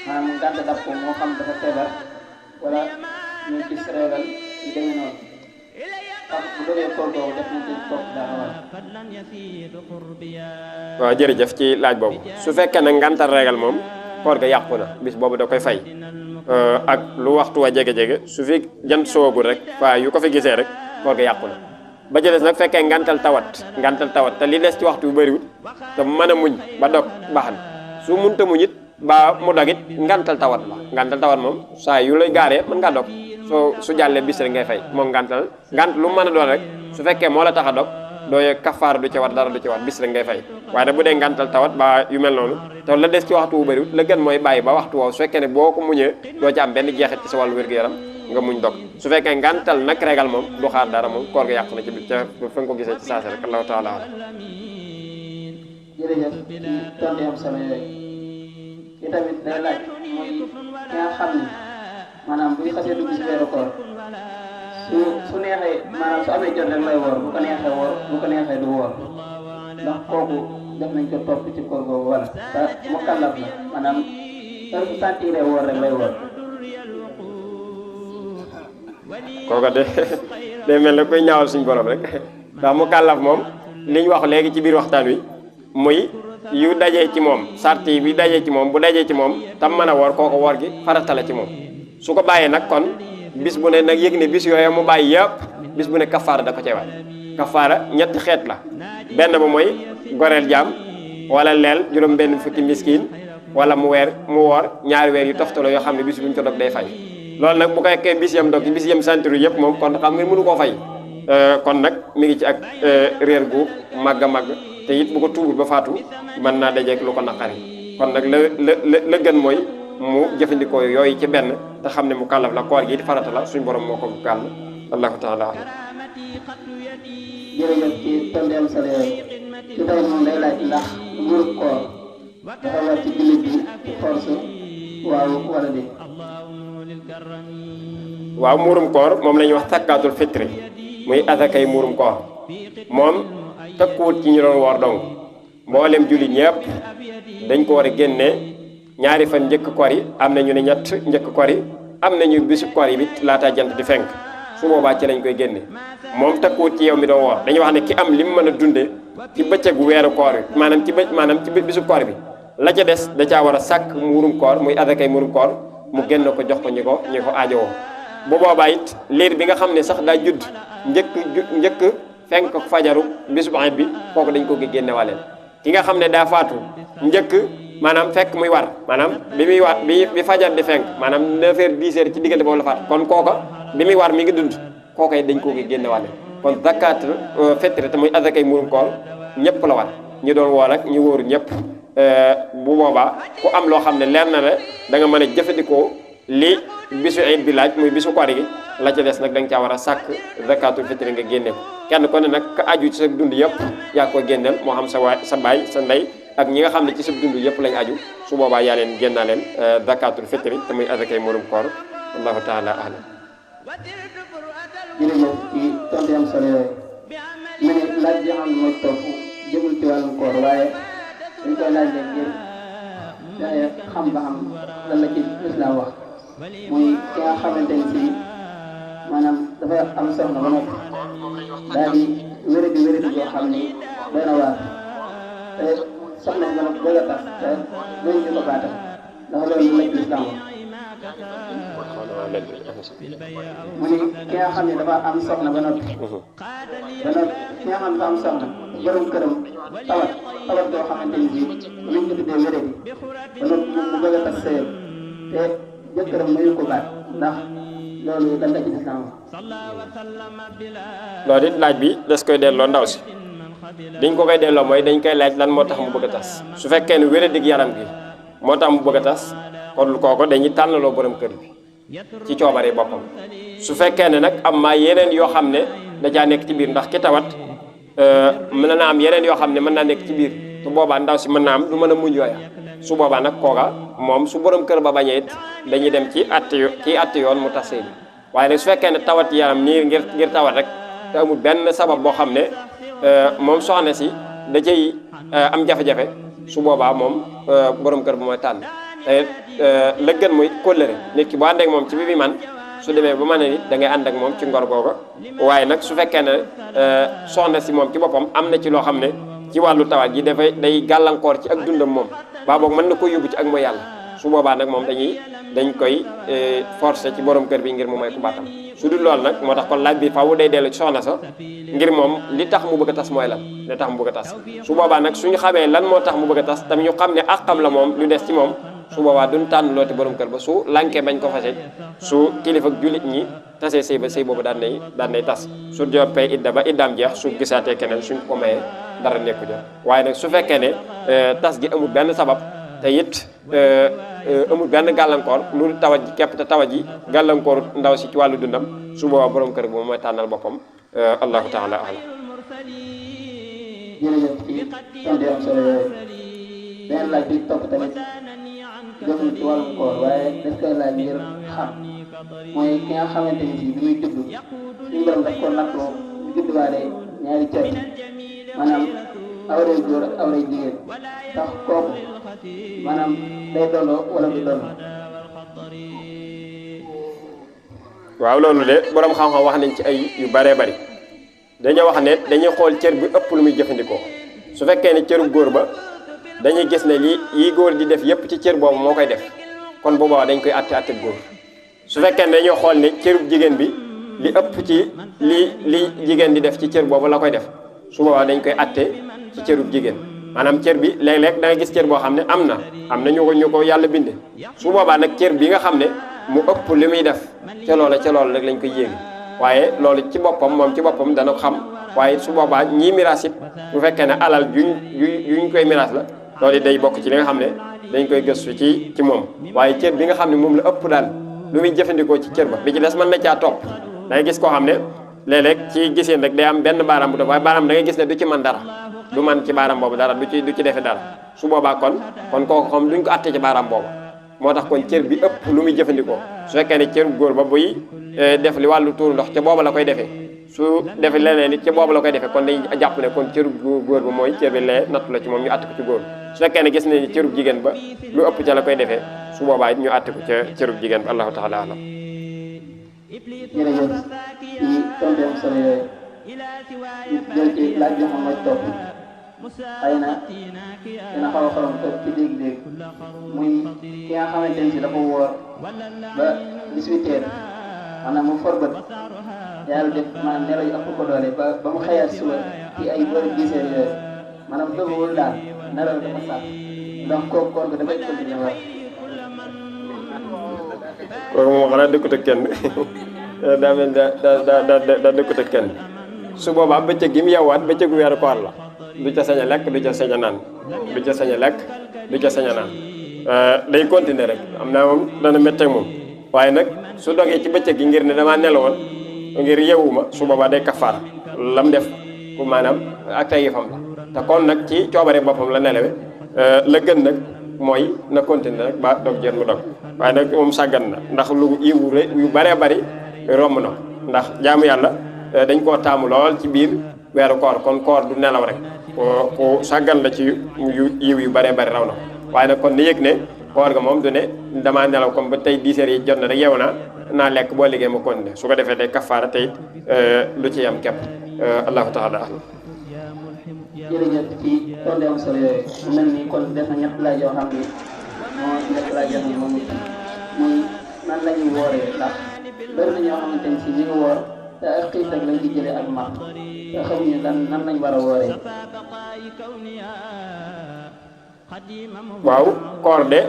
S2: maanaam ngànt dab ko moo xam dafa feebar wala ñu gis réegal yu demee noonu ndax bu dogee koor googu def na ci topp dara wala
S1: waaw jërëjëf ci laaj boobu su fekkee ne ngantal réegal moom koor ga yàqu na bis boobu da koy fay ak lu waxtu wa jege-jege su fi jant soogul rek waaye yu ko fi gisee rek koor ga yàqu na ba ci des nag fekkee ngantal tawat te li des ci waxtu bu bëriwut te mën a muñ ba dog baax na su munta muñ it ba mu dog it ngantal tawat moom saa yu lay gaaree mën ngaa dog su jàllee bis rek ngay fay moom ngant lu mën a doon rek su fekkee moo la tax a dog dooy kafaar du ci wat dara du ci wat bis rek ngay fay waaye nag bu dee ngantal tawat ba yu mel noonu te la des ci waxtu bu bëriwut la gën mooy bàyyi ba waxtu woowu su fekkee ne boo ko muñee doo ci am benn jeexit ci sa wàllu wér-gu-yaram nga muñ dog su fekkee ngantal nag régal moom du xaar dara moom koor ga yàq na ci ca fa nga ko gisee ci saasi rek allahu taala ala
S2: jërëjëf ci tontu am solo yooyu ci tamit day laaj mooy ki nga xam ni maanaam buy xasee dugg si weeru koor su neexee maanaam su amee jot rek lay woor bu ko neexee woor bu ko neexee du woor ndax kooku def nañ ko topp ci koor googu wala te mu kàllaf la maanaam heure bu sentiree woor rek lay woor
S1: kooka de mel na koy ñaawal suñu borom rek ndax mu kàllaf moom li ñu wax léegi ci biir waxtaan wi muy yu dajee ci moom sart yi bi dajee ci moom bu dajee ci moom tam mën a woor kooku woor gi farata la ci moom su ko bàyyee nag kon bis bu ne nag yëg ne bis yooyu mu bàyyi yëpp bis bu ne kafaara da ko cay waat kafaara ñetti xeet la benn ba mooy goreel jaam wala leel juróom benn fukki miskin wala mu woor ñaari weer yu toftaloo yoo xam ne bis buñ ko dog day fay loolu nag bu ko yekkee bis yam dog bis yam santiru yëpp moom kon xam nga mënu koo fay kon nag mi ngi ci ak réer gu màgg a màgg te it bu ko tuubul ba faatu mën naa dajeeg lu ko naqari kon nag la gën mooy mu jëfandikoo yooyu ci benn te xam ne mu kàllaf la koor gi di farata la suñ borom moo ko gàll allahu taala alam
S2: jërëjëf ci tontu am solo yooyu ci tey moom day laaj ndax mbuurub koor dafa war ci jullit bi ci force waaw wala déet
S1: waaw muurum koor moom la ñuy wax sakkaatul fitri muy asakay muurum koor moom tëkkuwut ci ñu doon woor dong mboolem jullit ñëpp dañ ko war a génnee ñaari fan njëkk koor yi am na ñu ne ñett njëkk koor yi am nañu bisu koor yi bit laata jant di fenk su boobaa ci lañ koy génne moom tëkkuwut ci yow mi doon woor dañuy wax ne ki am li mu mën a dunde ci bëccëgu weeru koor bi maanaam ci bisu koor bi la ca des da caa war a sàkk muurum koor muy asakay muurum koor mu génn ko jox ko ñi ko aajowoo bu boobaa it liir bi nga xam ne sax daa judd njëkk fenk fajaru bisu ayit bi kooku dañ ko génne waleen ki nga xam ne daa faatu njëkk maanaam fekk muy war maanaam bi muy war bi fajar di fenk maanaam 9h 10h ci diggante boobu la faatu kon kooka bi muy war mi ngi dund kooka it dañ ko génne waleen kon zakat fitri te muy azakay muurum koor ñëpp la war ñi doon woor ak ñi wóoru ñëpp bu boobaa ku am loo xam ne leer na la da nga mën a jëfandikoo li bisu iid bi laaj muy bisu koor gi la ca des nag da nga caa war a sàkk zakatul fitri nga génne ko kenn ko ne nag ka aju ci sa dund yëpp yaa ko génneel moo xam sa baay sa ndey ak ñi nga xam ne ci sa dund yëpp lañ aju su boobaa yaa leen génnaa leen zakatul fitri te muy azakay muurum koor wallahu taala alam
S2: jërëjëf ci tontu am solo yooyu mu ne laaj bi xam ne mooy topp jëmul ci wàllum koor waaye dañ koy laaj leen ngir xam ba xam lan la ci islam wax muy ki nga xamante ni si maanaam dafa am soxna ba noppi daal di wéradi yoo xam ni doy na waar te soxna ba noppi bëgg a tas te loolu ñu ko baatam ndax loolu la ci islam wax mu ni ki nga xam ne dafa am soxna ba noppi ki nga xam ne dafa am soxna borom këram tawat boo xamante ni si luñ ko tuddee wéradi ba noppi mu bëgg a tas sëyam te jëkkëram mayu ko baat ndax loolu lan la ci islam
S1: loolu it laaj bi des koy delloo ndaw si diñ ko koy delloo mooy dañ koy laaj lan moo tax mu bëgg a tas su fekkee ne wéradig yaram gi moo tax mu bëgg a tas kon kooko dañuy tànnaloo borom kër bi ci coobare boppam su fekkee ne nag am maa yeneen yoo xam ne da caa nekk ci biir ndax ki tawat mën na am yeneen yoo xam ne mën naa nekk ci biir su boobaa ndaw si mën naa am du mën a muñ yooya su boobaa nag kooka moom su borom kër ba bañee it dañuy dem ci att yoon mu tas sëy bi waaye nag su fekkee ne tawat yaram nii ngir tawat rek te amul benn sabab boo xam ne moom soxna si da cay am jafe-jafe su boobaa moom borom kër ba mooy tànn te la gën muy kóllëre nit ki boo ànd ak moom ci bi man su demee ba mën a nit da ngay ànd ak moom ci ngor googa waaye nag su fekkee ne soxna si moom ci boppam am na ci loo xam ne ci wàllu tawat ji day gàllankoor ci ak dundam moom baa boog mën na ko yóbbu ci ak mooy yàlla su boobaa nag moom dañ koy forcer ci borom kër bi ngir mu may ku baatam su dul loolu nag moo tax kon laaj bi faaw day dellu ci soxna sa ngir moom li tax mu bëgg a tas mooy lan li tax mu bëgg a tas su boobaa nag suñu xamee lan moo tax mu bëgg a tas tam ñu xam ne àqam la moom lu des ci moom su boobaa duñ tànn looti borom kër ba su lànkee bañ ko fase su kilifa ak jullit ñi tasee sëy ba sëy boobu daan nay tas su joppee idda ba iddaam jeex su gisaatee keneen suñ ko mayee dara nekku ja waaye nag su fekkee ne tas gi amul benn sabab te it amul benn gàllankoor lu tawat ji képp te tawat ji gàllankooru ndaw si ci wàllu dundam su boobaa borom kër boobu mooy tànnal boppam allahu taala alam
S2: jërëjëf ci tontu am solo yooyu beneen laaj bi topp tamit jëmul ci wàllum koor waaye daf koy laaj ngir xam mooy ki nga xamante ni si bi muy judd suñu borom daf ko nattoo mu judduwaale ñaari cër maanaam awray góor ak awray jigéen tax kooku maanaam day dolloo wala du dolloo.
S1: waaw loolu de borom xam-xam wax nañ ci ay yu bëree bëri dañoo wax ne dañuy xool cër bi ëpp lu muy jëfandikoo su fekkee ne cëru góor ba dañuy gis ne yi góor di def yépp ci cër boobu moo koy def kon boobaa dañ koy atte góor su fekkee ne dañoo xool ne cërub jigéen bi li ëpp ci li jigéen di def ci cër boobu la koy def su boobaa dañ koy atte ci cërub jigéen maanaam cër bi léeg-léeg da nga gis cër boo xam ne am na ñu ko yàlla binde su boobaa nag cër bi nga xam ne mu ëpp li muy def ca loola rek lañ koy yéegi waaye loolu ci boppam moom ci boppam dana ko xam waaye su boobaa ñii miraas it bu fekkee ne alal yuñ koy miraas la loolu day bokk ci li nga xam ne dañ koy gëstu ci moom waaye cër bi nga xam ne moom la ëpp daal lu muy jëfandikoo ci cër ba bi ci des mën na caa topp dangay gis koo xam ne léeg-léeg ci giseen rek day am benn baaraam bu def waaye baaraam da ngay gis ne du ci man dara du man ci baaraam boobu dara du ci defe dara su boobaa kon kooku xam duñ ko atte ci baaraam boobu moo tax kon cër bi ëpp lu muy jëfandikoo su fekkee ne cër góor ba buy def li wàllu tuuru ndox ca booba la koy defee su defee leneen nit ca booba la koy defee kon dañuy jàpp ne kon cëru góor ba mooy cër bi lee nattu la ci moom ñu atte ko ci góor su fekkee ne gis nañu cërub jigéen ba lu ëpp ca la koy defee su boobaa it ñu atte ko ca cërub jigéen ba allahu taala alam
S2: jërëjëf ci tontu am solo yooyu ñu jël ci laaj bi xam mooy topp xëy na dina xaw a xorom topp ci dégg-dégg muy ki nga xamante ni si dafa woor ba 18 heures maanaam mu forbët yàlla def maanaam nelaw yu ëpp ko doole ba mu xëyaat suba ci ay boori 10 heures yooyu maanaam dëgguwul daal nelaw dafa sax donc kooku koor ga dafay continuer war
S1: kooku moom xanaa dëkkut ak kenn daa mel daa dëkkut ak kenn su boobaa bëccëg gi mu yeewaat bëccëgu weeru koor la du ca sañ a lekk du ca sañ a naan du ca sañ a lekk du ca sañ a naan day continuer rek am naa moom dana métteeg moom waaye nag su dogee ci bëccëg gi ngir ne damaa nelawoon ngir yeewuma su boobaa day kafaara lam def ku maanaam ak tay yëfam la te kon nag ci coobare boppam la nelewe la gën nag mooy na continuer rek ba dog jot mu dog waaye nag moom sàggan na ndax lu yiwu yu bëree bëri romb na ndax jaamu yàlla dañ koo taamu lool ci biir weeru koor kon koor du nelaw rek ku sàggan la ci yiw yu bëree bëri raw na waaye nag kon ni yëg ne koor ga moom du ne damaa nelaw comme ba tey 10 heures yi jot na rek yeewu naa lekk boo liggéey ma continuer su ko defee day kafaara tey lu ci yam képp allahu taala
S2: jërëjëf ci tontu am solo yooyu mu mel ni kon def na ñett laaj yoo xam ni moo ñett laaj yoo xam ni moom muy nan la ñuy wooree ndax bëri na ñoo xamante ni si ñu ngi woor te ak xiif rek lañ di jëlee ak mar te xamuñu nan lañ war a wooree.
S1: waaw koor de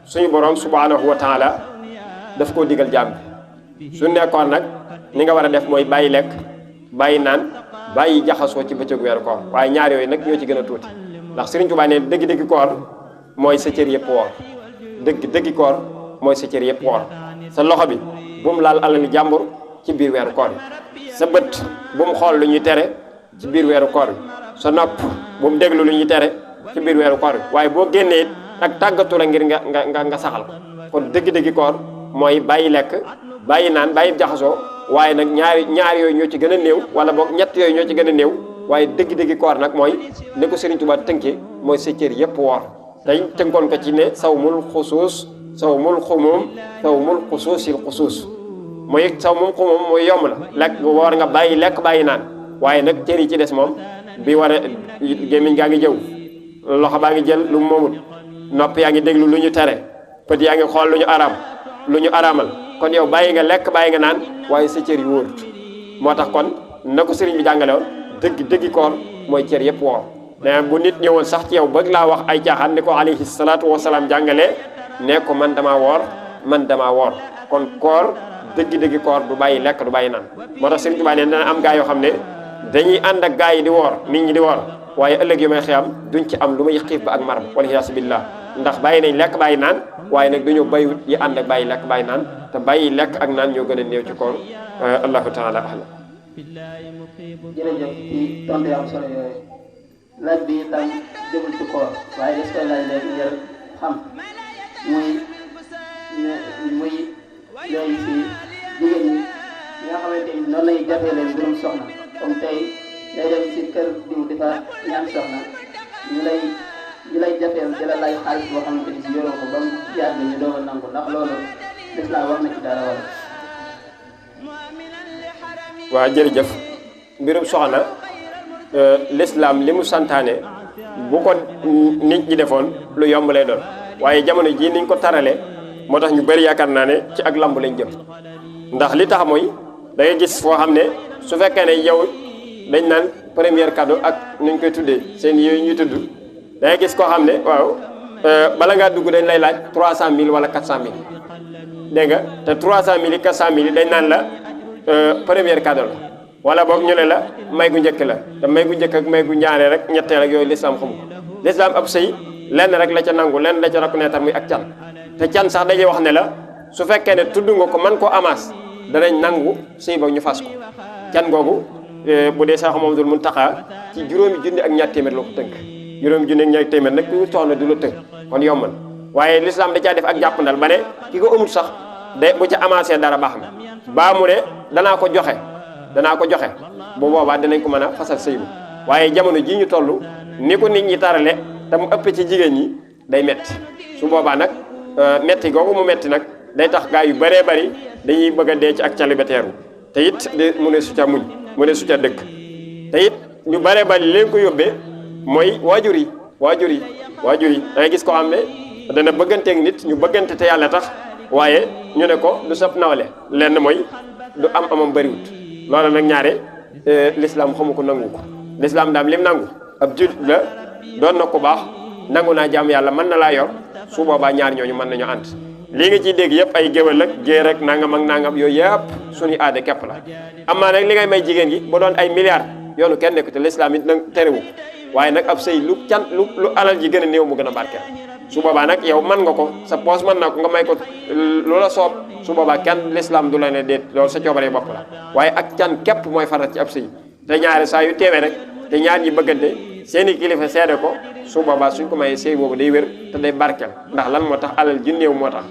S1: suñu borom subhanahu wa taala daf koo digal jaam bi su nekkoon nag ni nga war a def mooy bàyyi lekk bàyyi naan bàyyi jaxasoo ci bëccëgu weeru koor waaye ñaar yooyu nag ñoo ci gën a tuuti ndax Sëriñ Tuubaa ne dëgg-dëgg koor mooy sa cër yëpp woor dëgg koor mooy sa cër yëpp woor sa loxo bi bu mu laal alali jàmbur ci biir weeru koor bi sa bët bu mu xool lu ñuy tere ci biir weeru koor bi sa nopp bu mu déglu lu ñuy tere ci biir weeru koor bi waaye boo génnee it ak tàggatu la ngir nga saxal ko kon dëgg-dëggi koor mooy bàyyi lekk bàyyi naan bàyyi jaxasoo waaye nag ñaar yooyu ñoo ci gën a néew wala boog ñett yooyu ñoo ci gën a néew waaye dëgg-dëggi koor nag mooy ni ko Serigne Touba tënkee mooy sa cër yëpp woor tey tënkoon ko ci ne sawmul xusuus sawmul xumum sawmul xusuusil xusuus mooy sawmul xumum mooy yomb la lekk woor nga bàyyi lekk bàyyi naan waaye nag cër yi ci des moom bi war a gémmiñ gaa ngi jëw loxo baa ngi jël lu mu moomut nopp yaa ngi déglu lu ñu tere bët yaa ngi xool lu ñu araamal kon yow bàyyi nga lekk bàyyi nga naan waaye sa cër yi wóorut moo tax kon na ko sëriñ bi jàngale woon dëggi koor mooy cër yëpp woor mais bu nit ñëwoon sax ci yow bëgg laa wax ay caaxaan ni ko alayhi salaatu wasalaam jàngalee ne ko man damaa woor kon koor dëggi koor du bàyyi lekk du bàyyi naan moo tax sëriñ Tuubaa ne dana am gaa yoo xam ne dañuy ànd ak gaa yi di woor nit ñi di woor waaye ëllëg yu may xiyam duñ ci am lu may xiif ba ak maram waliyaasu billah ndax bàyyi nañ lekk bàyyi naan waaye nag dañoo bàyyiwut yi ànd ak bàyyi lekk bàyyi naan te bàyyi lekk ak naan ñoo gën a néew ci koor allahu taala ahlam
S2: jërëjëf ci tontu yu am solo yooyu laaj bi itam jëmul ci koor waaye des koy laaj leen ngir xam muy léegi si jigéen ñi nga xamante ni noonu lay jafee leen mbirum soxna comme tey day dem si kër diw di fa ñaan soxna ñu lay jafeel di la lay xaalis boo xamante ni si yoroo ko ba mu yàgg ñu doog a nangu ndax loolu lislaam wax na ci dara wala.
S1: waaw jërëjëf mbirum soxna lislaam li mu santaane bu ko nit ñi defoon lu yomb lay doon waaye jamono jii niñ ko tarale moo tax ñu bëri yaakaar naa ne ci ak lamb lañ jëm ndax li tax mooy da ngay gis foo xam ne su fekkee ne yow dañ naan premier cadeau ak nuñ koy tuddee seen yooyu ñuy tudd da ngay gis koo xam ne waaw bala ngaa dugg dañ lay laaj 300000 wala 400000 dégg nga te 300000 400000 dañ naan la premier cadeau la wala boog ñu ne la may gu njëkk la te may gu njëkk ak may gu ñaaree rek ñetteel ak yooyu lislaam xamu ko lislaam ab sëy lenn rek la ca nangu lenn la ca reconnaître muy ak can te can sax dañuy wax ne la su fekkee ne tudd nga ko man koo amaas danañ nangu sëy ba ñu fas ko can googu bu dee Seex Mamadu Muntaxa ci juróomi junni ak ñaar téeméer la ko tënk juróomi junni ak ñaar téeméer nag ñu toxna du la tënk kon yombal waaye lislaam da caa def ak jàppandal ba ne ki ko amul sax de bu ca amaasee dara baax na baa mu ne danaa ko joxe bu boobaa dinañ ko mën a fasal sëy bi waaye jamono jii ñu toll ni ko nit ñi tarale te mu ëpp ci jigéen ñi day metti su boobaa nag metti googu mu metti nag day tax gaa yu bëree bëri dañuy bëgg a dee ci ak célibataire te it mu ne su ca muñ mu ne su ca dëkk te it ñu bëree bëri leen ko yóbbee mooy waajur yi da ngay gis koo xam ne dana bëgganteeg nit ñu bëggante te yàlla tax waaye ñu ne ko du sab nawle lenn mooy du am amam bëriwut loolu nag ñaare l'islam xamu ko nangu ko l'islam daam lim nangu ab julit la doon na ko baax nangu naa jaam yàlla mën na laa yor su boobaa ñaar ñooñu mën nañu ànd lii nga ciy dégg yëpp ay géwél ak géer ak nangam ak nangam yooyu yëpp suñu aada képp la amaa nag li ngay may jigéen gi bu doon ay milliards yoonu kenn nekku te l'islam it nag terewu waaye nag ab sëy lu alal ji gën a néew mu gën a barkeel su boobaa nag yow mën nga ko sa poos mën na ko nga may ko lu la soob su boobaa kenn l'islam du la ne déet loolu sa coobare bopp la waaye ak can képp mooy farat ci ab sëy te ñaari saa yu teewee rek te ñaar ñi bëggante seeni kilifa seede ko su boobaa suñ ko mayee sëy boobu day wér te day barkeel ndax lan moo tax alal ji néew moo tax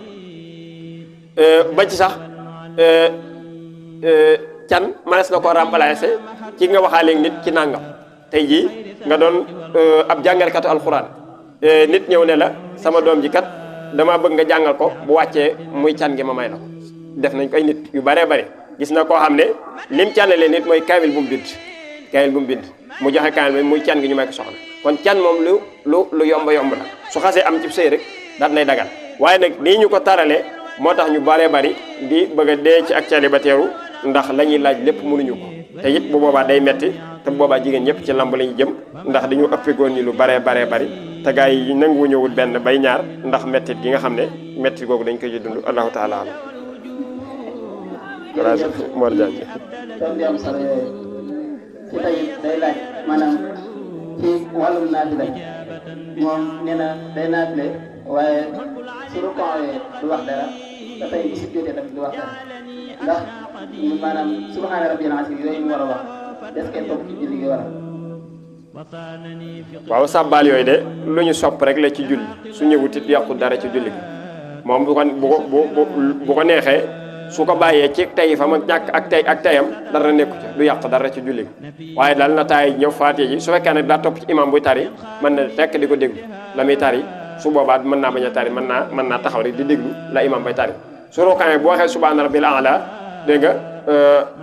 S1: ba ci sax can manes na ko remplacer ci nga waxaaleeg nit ci nangam tey jii nga doon ab jàngalekatu alxuraan nit ñëw ne la sama doom ji kat dama bëgg nga jàngal ko bu wàccee muy can gi ma may la ko def nañ ko ay nit yu bëree bëri gis na koo xam ne lim cànnalee nit mooy kaamil bu mu bind mu joxe kaamil bi muy can gi ñu may ko soxna kon can moom lu yomb la su xasee am ci sëy rek daat nay dagal waaye nag nii ñu ko taralee moo tax ñu bëree bëri di bëgg a dee ci ak célibataire ndax la ñuy laaj lépp mënuñu ko te it bu boobaa day metti te bu boobaa jigéen ñëpp ci lamb la ñu jëm ndax dañu ëppee góor ñi lu bëree bëri te gars yi nangu ñëwul benn bay ñaar ndax mettit gi nga xam ne mettit googu dañ koy ji dund allahu taala alam Mor Diagne
S2: doon di am solo yooyu ci tey day laaj maanaam ci wàllum naafila moom nee na day naafile waaye su rukkoo du wax dara ba tey bu sujjóotee tamit du waxtaan ndax maanaam subhaana rabbiyal asiim yooyu mu war a wax des koy topp ci julli gi war a.
S1: waaw sàbbaal yooyu de lu ñu sopp rek la ci julli su ñëwut it yàqu dara ci julli gi moom bu ko neexee su ko bàyyee ci tey fa ma ñàkk ak teyam dara nekku ci du yàq dara ci julli gi waaye daal na taay ñëw faatiha ji su fekkee ne daa topp ci imam buy tari mën na tekk di ko déglu la muy tari su boobaa mën naa bañ a tari mën naa taxaw rek di déglu la imam bay tari su ruukaanee bu waxee subhaana rabbil a'la dégg nga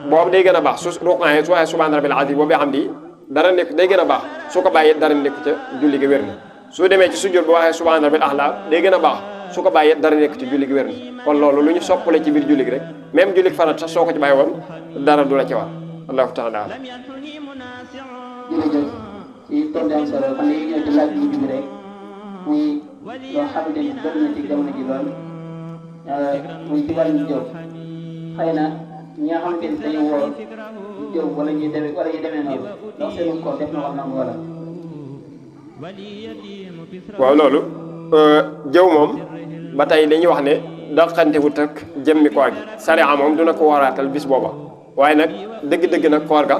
S1: boobu day gën a baax su ruukaanee su waxee subhaana rabbil azim wa bihamdi dara nekk day gën a baax su ko bàyyee dara nekku ca julli gi wér na su demee ci sujjóot bu waxee subhaana rabbil a'la day gën a baax su ko bàyyee dara nekk ci julli gi wér na kon loolu lu ñu soppale ci biir julli gi rek même julli farat sax soo ko ci bàyyi woon dara du la ci war allahu taala alam.
S2: jërëjëf ci tontu am solo kon léegi ñëw ci laaj bi jub rek muy loo xamante ni bëri na ci jamono ji lool muy ci wàllu jëw xëy na ñi nga xamante ni dañu woo jëw wala ñuy demee noonu donc seen ko def na wax na mu wala.
S1: waaw loolu jëw moom ba tey dañuy wax ne daqante wut ak jëmmi koor gi sariya moom duna ko waraatal bis booba waaye nag dëgg-dëgg nag koor ga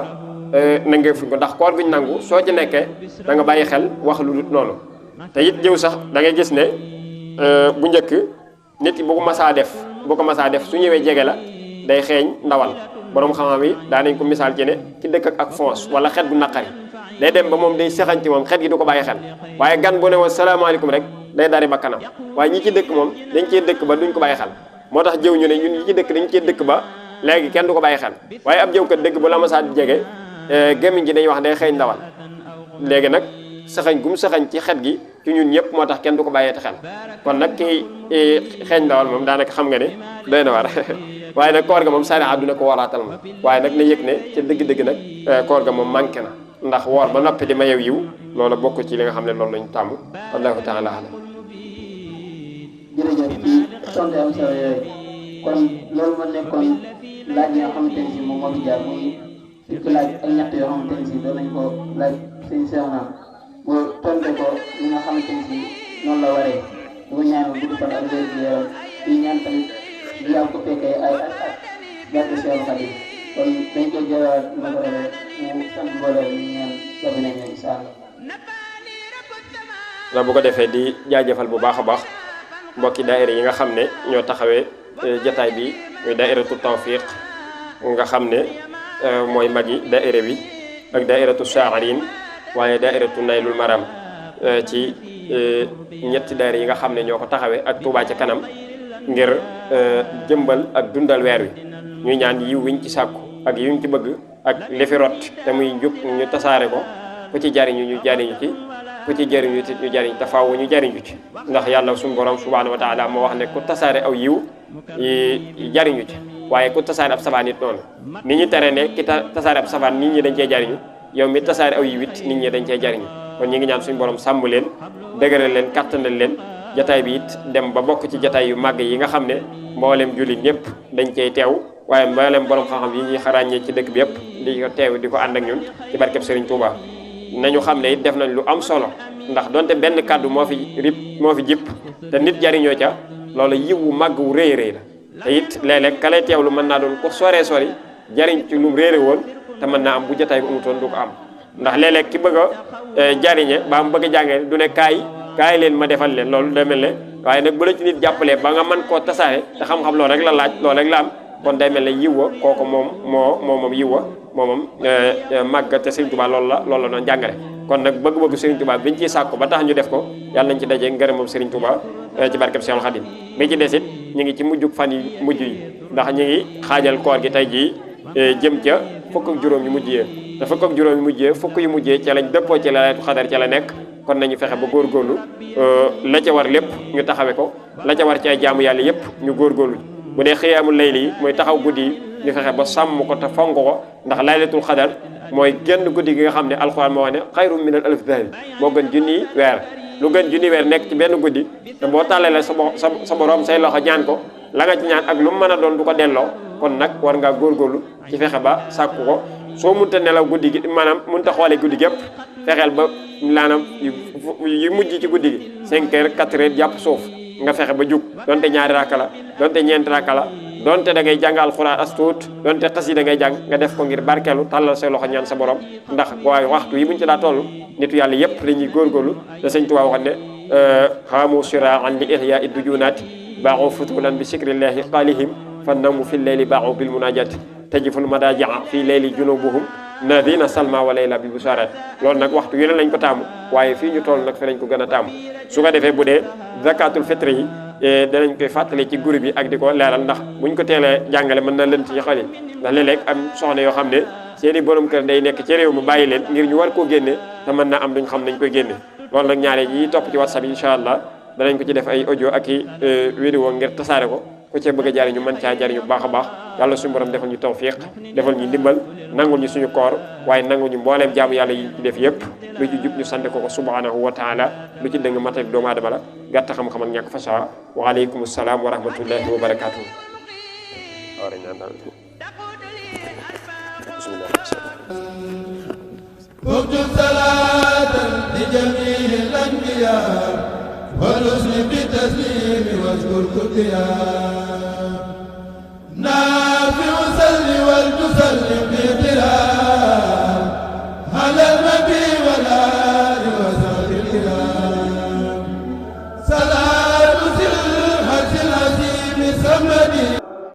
S1: nangee fuñ ko ndax koor guñ nangu soo ci nekkee da nga bàyyi xel wax lu dul noonu te it jëw sax da ngay gis ne bu njëkk nit ki bu ko masaa def su ñëwee jege la day xeeñ ndawal borom xam-xam yi daa nañ ko misaal ci ne ci dëkk ak fonce wala xet bu naqari day dem ba moom day sexañ ci moom xet gi du ko bàyyi xel waaye gan bu ne woon salaamaaleykum rek day dari ba kanam waaye ñi ci dëkk moom dañ cee dëkk ba duñ ko bàyyi xel moo tax jëw ñu ne ñun ñi ci dëkk dañ cee dëkk ba léegi kenn du ko bàyyi xel waaye ab jëw kat dëkk bu la masaa di jege gémmiñ gi dañuy wax day xeeñ ndawal léegi nag saxañ gum saxañ ci xet gi ci ñun ñëpp moo tax kenn du ko bàyyee te xel kon nag kii xeeñ ndawal moom daanaka xam nga ne doy na war waaye nag koor ga moom sariya duna ko waraatal moom waaye nag na yëg ne ca dëgg-dëgg nag koor ga moom manqué na ndax woor ba noppi di mayew yiw loolu bokk ci li nga xam ne loolu lañu tàmm wallahu taala alam.
S2: jërëjëf ci tontu am solo yooyu kon loolu moo nekkoon laaj yi nga xamante ne si moom moo fi jaar muy fukki laaj ak ñett yoo xamante ne si doon nañ ko laaj sëñ Cheikh Naam mu tonte ko li nga xamante ne si noonu la waree di ko ñaanal gudd fan ak wér gu yaram di ñaan tamit di yàgg ko fekkee ay at barke Cheikh Khadim kon dañ koy jëlaat na ko defee mu sant mbooloo ñu ñaan ba beneen yoon incha allah.
S1: la bu ko defee di jaajëfal bu baax a baax mbokki daayira yi nga xam ne ñoo taxawee jataay bi muy daayiratu tawfiq nga xam ne mooy magi daayira bi ak daayiratu shaa'irin waaye daayiratu naylul maram ci ñetti daayira yi nga xam ne ñoo ko taxawee ak Touba ca kanam ngir jëmbal ak dundal weer wi ñuy ñaan yiw wiñ ci sàkku ak yiw ñu ci bëgg ak li fi rot te muy jub ñu tasaare ko ku ci jariñu ñu jariñu ci ku ci jariñu ci ñu jariñ te faaw ñu jariñu ci ndax yàlla suñu borom subhanahu wa taala moo wax ne ku tasaare aw yiw jariñu ci waaye ku tasaare ab sabaan it noonu nit ñi tere ne ki tasaare ab sabaan nit ñi dañ cee jariñu yow mi tasaare aw yiw it nit ñi dañ cee jariñu kon ñi ngi ñaan suñu borom sàmm leen dëgëral leen kattanal leen jataay bi it dem ba bokk ci jataay yu màgg yi nga xam ne mboolem jullit ñëpp dañ cey teew waaye mboolem borom xam-xam yi ñuy xaràññee ci dëkk bi yëpp di ko teew di ko ànd ak ñun ci barkeb Serigne Touba nañu xam ne it def nañ lu am solo ndax donte benn kàddu moo fi jipp te nit jariñoo ca loolu yiw wu màgg wu rëy rëy la te it léeg-léeg ka lay teewlu mën naa doon ko soree sori jariñ ci lu mu réere woon te mën naa am bu jataay bi amutoon du ko am ndax léeg-léeg ki bëgg a jariñe ba mu bëgg a jàngee du ne kaay leen ma defal leen loolu day mel ne waaye nag bu la ci nit jàppalee ba nga mën koo tasaare te xam-xam loolu rek la laaj loolu rek la am kon day mel ne yiw wa kooku moom yiw wa moomam màgg te Serigne Touba loolu la doon jàngale kon nag bëgg-bëgg Serigne Touba biñ ciy sàkku ba tax ñu def ko yàlla nañ ci dajee ngërëmam Serigne Touba ci barkeb Cheikhoul Khadim bi ci desit ñu ngi ci mujjug fan yi mujj yi ndax ñu ngi xaajal koor gi tey jii jëm ca fukk ak juróom yu mujjee te fukk ak juróom yu mujjee fukk yu mujjee ca lañ dëppoo ci laylatul xadar ca la nekk kon nañu fexe ba góorgóorlu la ca war lépp ñu taxawe ko la ca war ci ay jaamu yàlla yépp ñu góorgóorlu bu dee xiyaamul layli yi mooy taxaw guddi yi ñu fexe ba sàmm ko te fonk ko ndax laylatul xadar mooy genn guddi gi nga xam ne alxuraan moo wax ne xayru min al alf dahr moo gën junniy weer lu gën junniy weer nekk ci benn guddi te boo tàllalee sa borom say loxo ñaan ko la nga ci ñaan ak lu mu mën a doon du ko delloo kon nag war ngaa góorgóorlu ci fexe ba sàkku ko soo munta nelaw guddi gi maanaam munta xoolee guddi gi yëpp fexeel ba laanaam yu mujj ci guddi gi 5 heures 4 heures jàpp suuf nga fexe ba jug donte ñaari rakka la donte ñeenti rakka la donte da ngay jàng alxuraan as tuut donte xasida ngay jàng nga def ko ngir barkeelu tàllal say loxo ñaan sa borom ndax waaye waxtu yi buñ ci daa toll nitu yàlla yépp dañuy góorgóorlu da sëñ Tuubaa waxoon ne xaamu siraan li ihya iddujunaat baaxu futulan bi sikrillahi qalihim fa namu fi leyli baaxu bil munajat tajiful madajaa fi leyli junubuhum nadina salma wa layla bi busharat loolu nag waxtu yu ne lañ ko taamu waaye fii ñu toll nag fi lañ ko gën a taamu su ko defee bu dee zakatul fitri yi danañ koy fàttali ci groupe yi ak di ko leeral ndax buñ ko teelee jàngale mën na lënt ci xel yi ndax léeg-léeg am soxna yoo xam ne seeni borom kër day nekk ci réew mu bàyyi leen ngir ñu war koo génne te mën naa am duñ xam nañ koy génne loolu nag ñaare yi topp ci WhatsApp yi incha allah danañ ko ci def ay audio ak i vidéo ngir tasaare ko ku cee bëgg a jariñu mën caa jariñu bu baax a baax yàlla suñu borom defal ñu tawfiq defal ñu ndimbal nangul ñu suñu koor waaye nangul ñu mbooleem jaamu yàlla yi ci def yëpp lu ci jub ñu sant ko subhanahu wa taala lu ci dëng matal doomu aadama la gàtt xam-xam ak ñàkk fasaa wa aleykum salaam wa rahmatullahi wa barakatuh
S3: اكتب صلاة لجميع الأنبياء والرسل بالتسليم واذكر كتيا نافع صل وتسلم باحترام على النبي